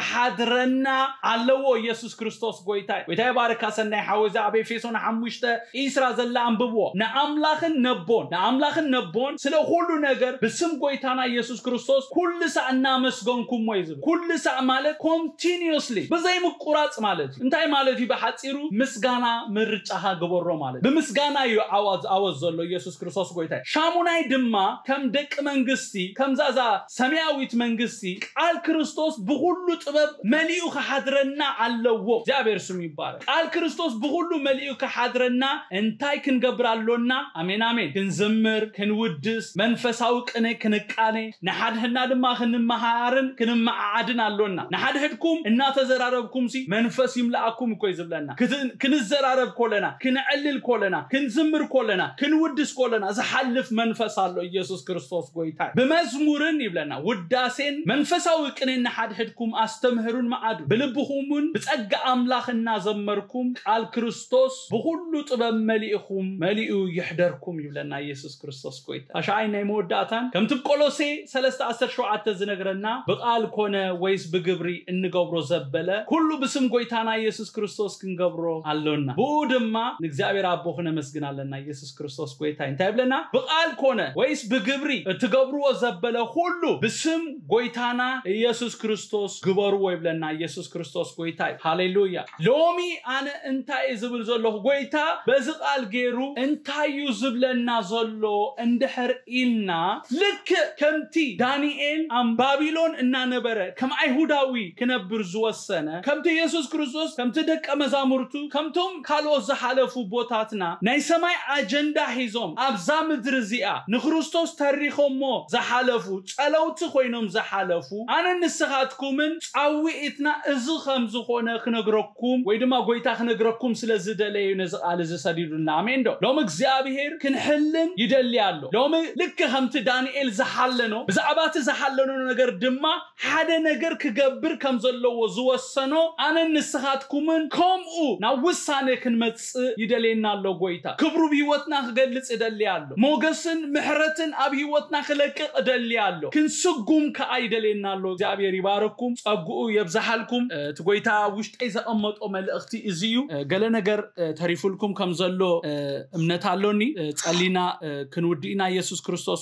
ክሓድረና ኣለዎ። ኢየሱስ ክርስቶስ ጎይታ እዩ። ጎይታ ይባርካ ሰናይ ሓወዚ ኣብ ኤፌሶን ሓሙሽተ ዕስራ ዘላ ኣንብብዎ። ንኣምላኽን ነቦን ንኣምላኽን ነቦን ስለ ኩሉ ነገር ብስም ጎይታና ኢየሱስ ክርስቶስ ኩሉ ሳዕ እናመስገንኩሞ እዩ ዝብል። ኩሉ ሳዕ ማለት ኮንቲኒስሊ ብዘይ ምቁራጽ ማለት እዩ። እንታይ ማለት እዩ? ብሓጺሩ ምስጋና ምርጫኻ ግበሮ ማለት እዩ። ብምስጋና እዩ ዓዋዝ ዓወዝ ዘሎ ኢየሱስ ክርስቶስ ጎይታ እዩ። ሻሙናይ ድማ ከም ደቂ መንግስቲ ከምዛዛ ሰማያዊት መንግስቲ ቃል ክርስቶስ ብኹሉ ጥበብ መሊኡ ክሓድረና ኣለዎ። እግዚኣብሔር ስሙ ይባረክ። ቃል ክርስቶስ ብኹሉ መሊኡ ክሓድረና እንታይ ክንገብር ኣሎና? ኣሜን ኣሜን። ክንዝምር፣ ክንውድስ፣ መንፈሳዊ ቅነ ክንቃነ፣ ንሓድሕድና ድማ ክንመሃርን ክንመዓዓድን ኣሎና። ንሓድሕድኩም እናተዘራረብኩም ሲ መንፈስ ይምልኣኩም እኮ እዩ ዝብለና። ክት- ክንዘራረብ ኮለና፣ ክንዕልል ኮለና፣ ክንዝምር ኮለና፣ ክንውድስ ኮለና ዝሓልፍ መንፈስ ኣሎ። ኢየሱስ ክርስቶስ ጎይታ እዩ። ብመዝሙርን ይብለና ውዳሴን መንፈሳዊ ቅኔን ንሓድሕድኩም ኣስተምህሩን መዓዱ ብልብኹምን ብጸጋ ኣምላኽ እናዘመርኩም ቃል ክርስቶስ ብኹሉ ጥበብ መሊእኹም መሊኡ ይሕደርኩም ይብለና ኢየሱስ ክርስቶስ ጎይታ። ታሽዓይ ናይ መወዳእታን ከምቲ ብቆሎሴ ሰለስተ ዓሰርተ ሸውዓተ ዝነግረና ብቃል ኮነ ወይስ ብግብሪ እንገብሮ ዘበለ ኩሉ ብስም ጎይታና ኢየሱስ ክርስቶስ ክንገብሮ ኣሎና። ብኡ ድማ ንእግዚኣብሔር ኣቦ ክነመስግን ኣለና። ኢየሱስ ክርስቶስ ጎይታ እዩ። እንታይ ይብለና? ብቃል ኮነ ወይስ ብግብሪ እትገብርዎ ዘበለ ኩሉ ብስም ጎይታና ኢየሱስ ክርስቶስ ግበርዎ ይብለና። ኢየሱስ ክርስቶስ ጎይታ እዩ። ሃሌሉያ። ሎሚ ኣነ እንታይ እዩ ዝብል ዘለኹ? ጎይታ በዚ ቃል ገይሩ እንታይ እዩ ዝብለና ዘሎ? እንድሕር ኢልና ልክዕ ከምቲ ዳንኤል ኣብ ባቢሎን እናነበረ ከም ኣይሁዳዊ ክነብር ዝወሰነ ከምቲ ኢየሱስ ክርስቶስ ከምቲ ደቀ መዛሙርቱ ከምቶም ካልኦት ዝሓለፉ ኣቦታትና ናይ ሰማይ ኣጀንዳ ሒዞም ኣብዛ ምድሪ እዚኣ ንክርስቶስ ተሪኾሞ ዝሓለፉ ጸለውቲ ኮይኖም ዝሓለፉ ኣነን ንስኻትኩምን ጻውዒትና እዚ ከም ዝኾነ ክነግረኩም ወይ ድማ ጎይታ ክነግረኩም ስለ ዝደለየ እዩ ነዚ ቃል እዚ ሰዲዱልና። ኣሜን ዶ? ሎም እግዚኣብሔር ክንሕልን ይደሊ ኣሎ። ሎም ልክ ከምቲ ዳንኤል ዝሓለኖ ብዛዕባ እቲ ዝሓለኖ ነገር ድማ ሓደ ነገር ክገብር ከም ዘለዎ ዝወሰኖ ኣነን ንስኻትኩምን ከምኡ ናብ ውሳኔ ክንመጽእ ይደልየና ኣሎ። ጎይታ ክብሩ ብህይወትና ክገልጽ ይደሊ ኣሎ። ሞገስን ምሕረትን ኣብ ህይወትና ክለቅቕ እደሊ ኣሎ። ክንስጉም ከኣ ይደልየና ኣሎ። እግዚኣብሔር ይባረኩም፣ ጸግኡ የብዝሓልኩም። እቲ ጎይታ ኣብ ውሽጠይ ዘቐመጦ መልእኽቲ እዚ እዩ። ገለ ነገር ተሪፉልኩም ከም ዘሎ እምነት ኣሎኒ። ጸሊና ክንውድእና ኢየሱስ ክርስቶስ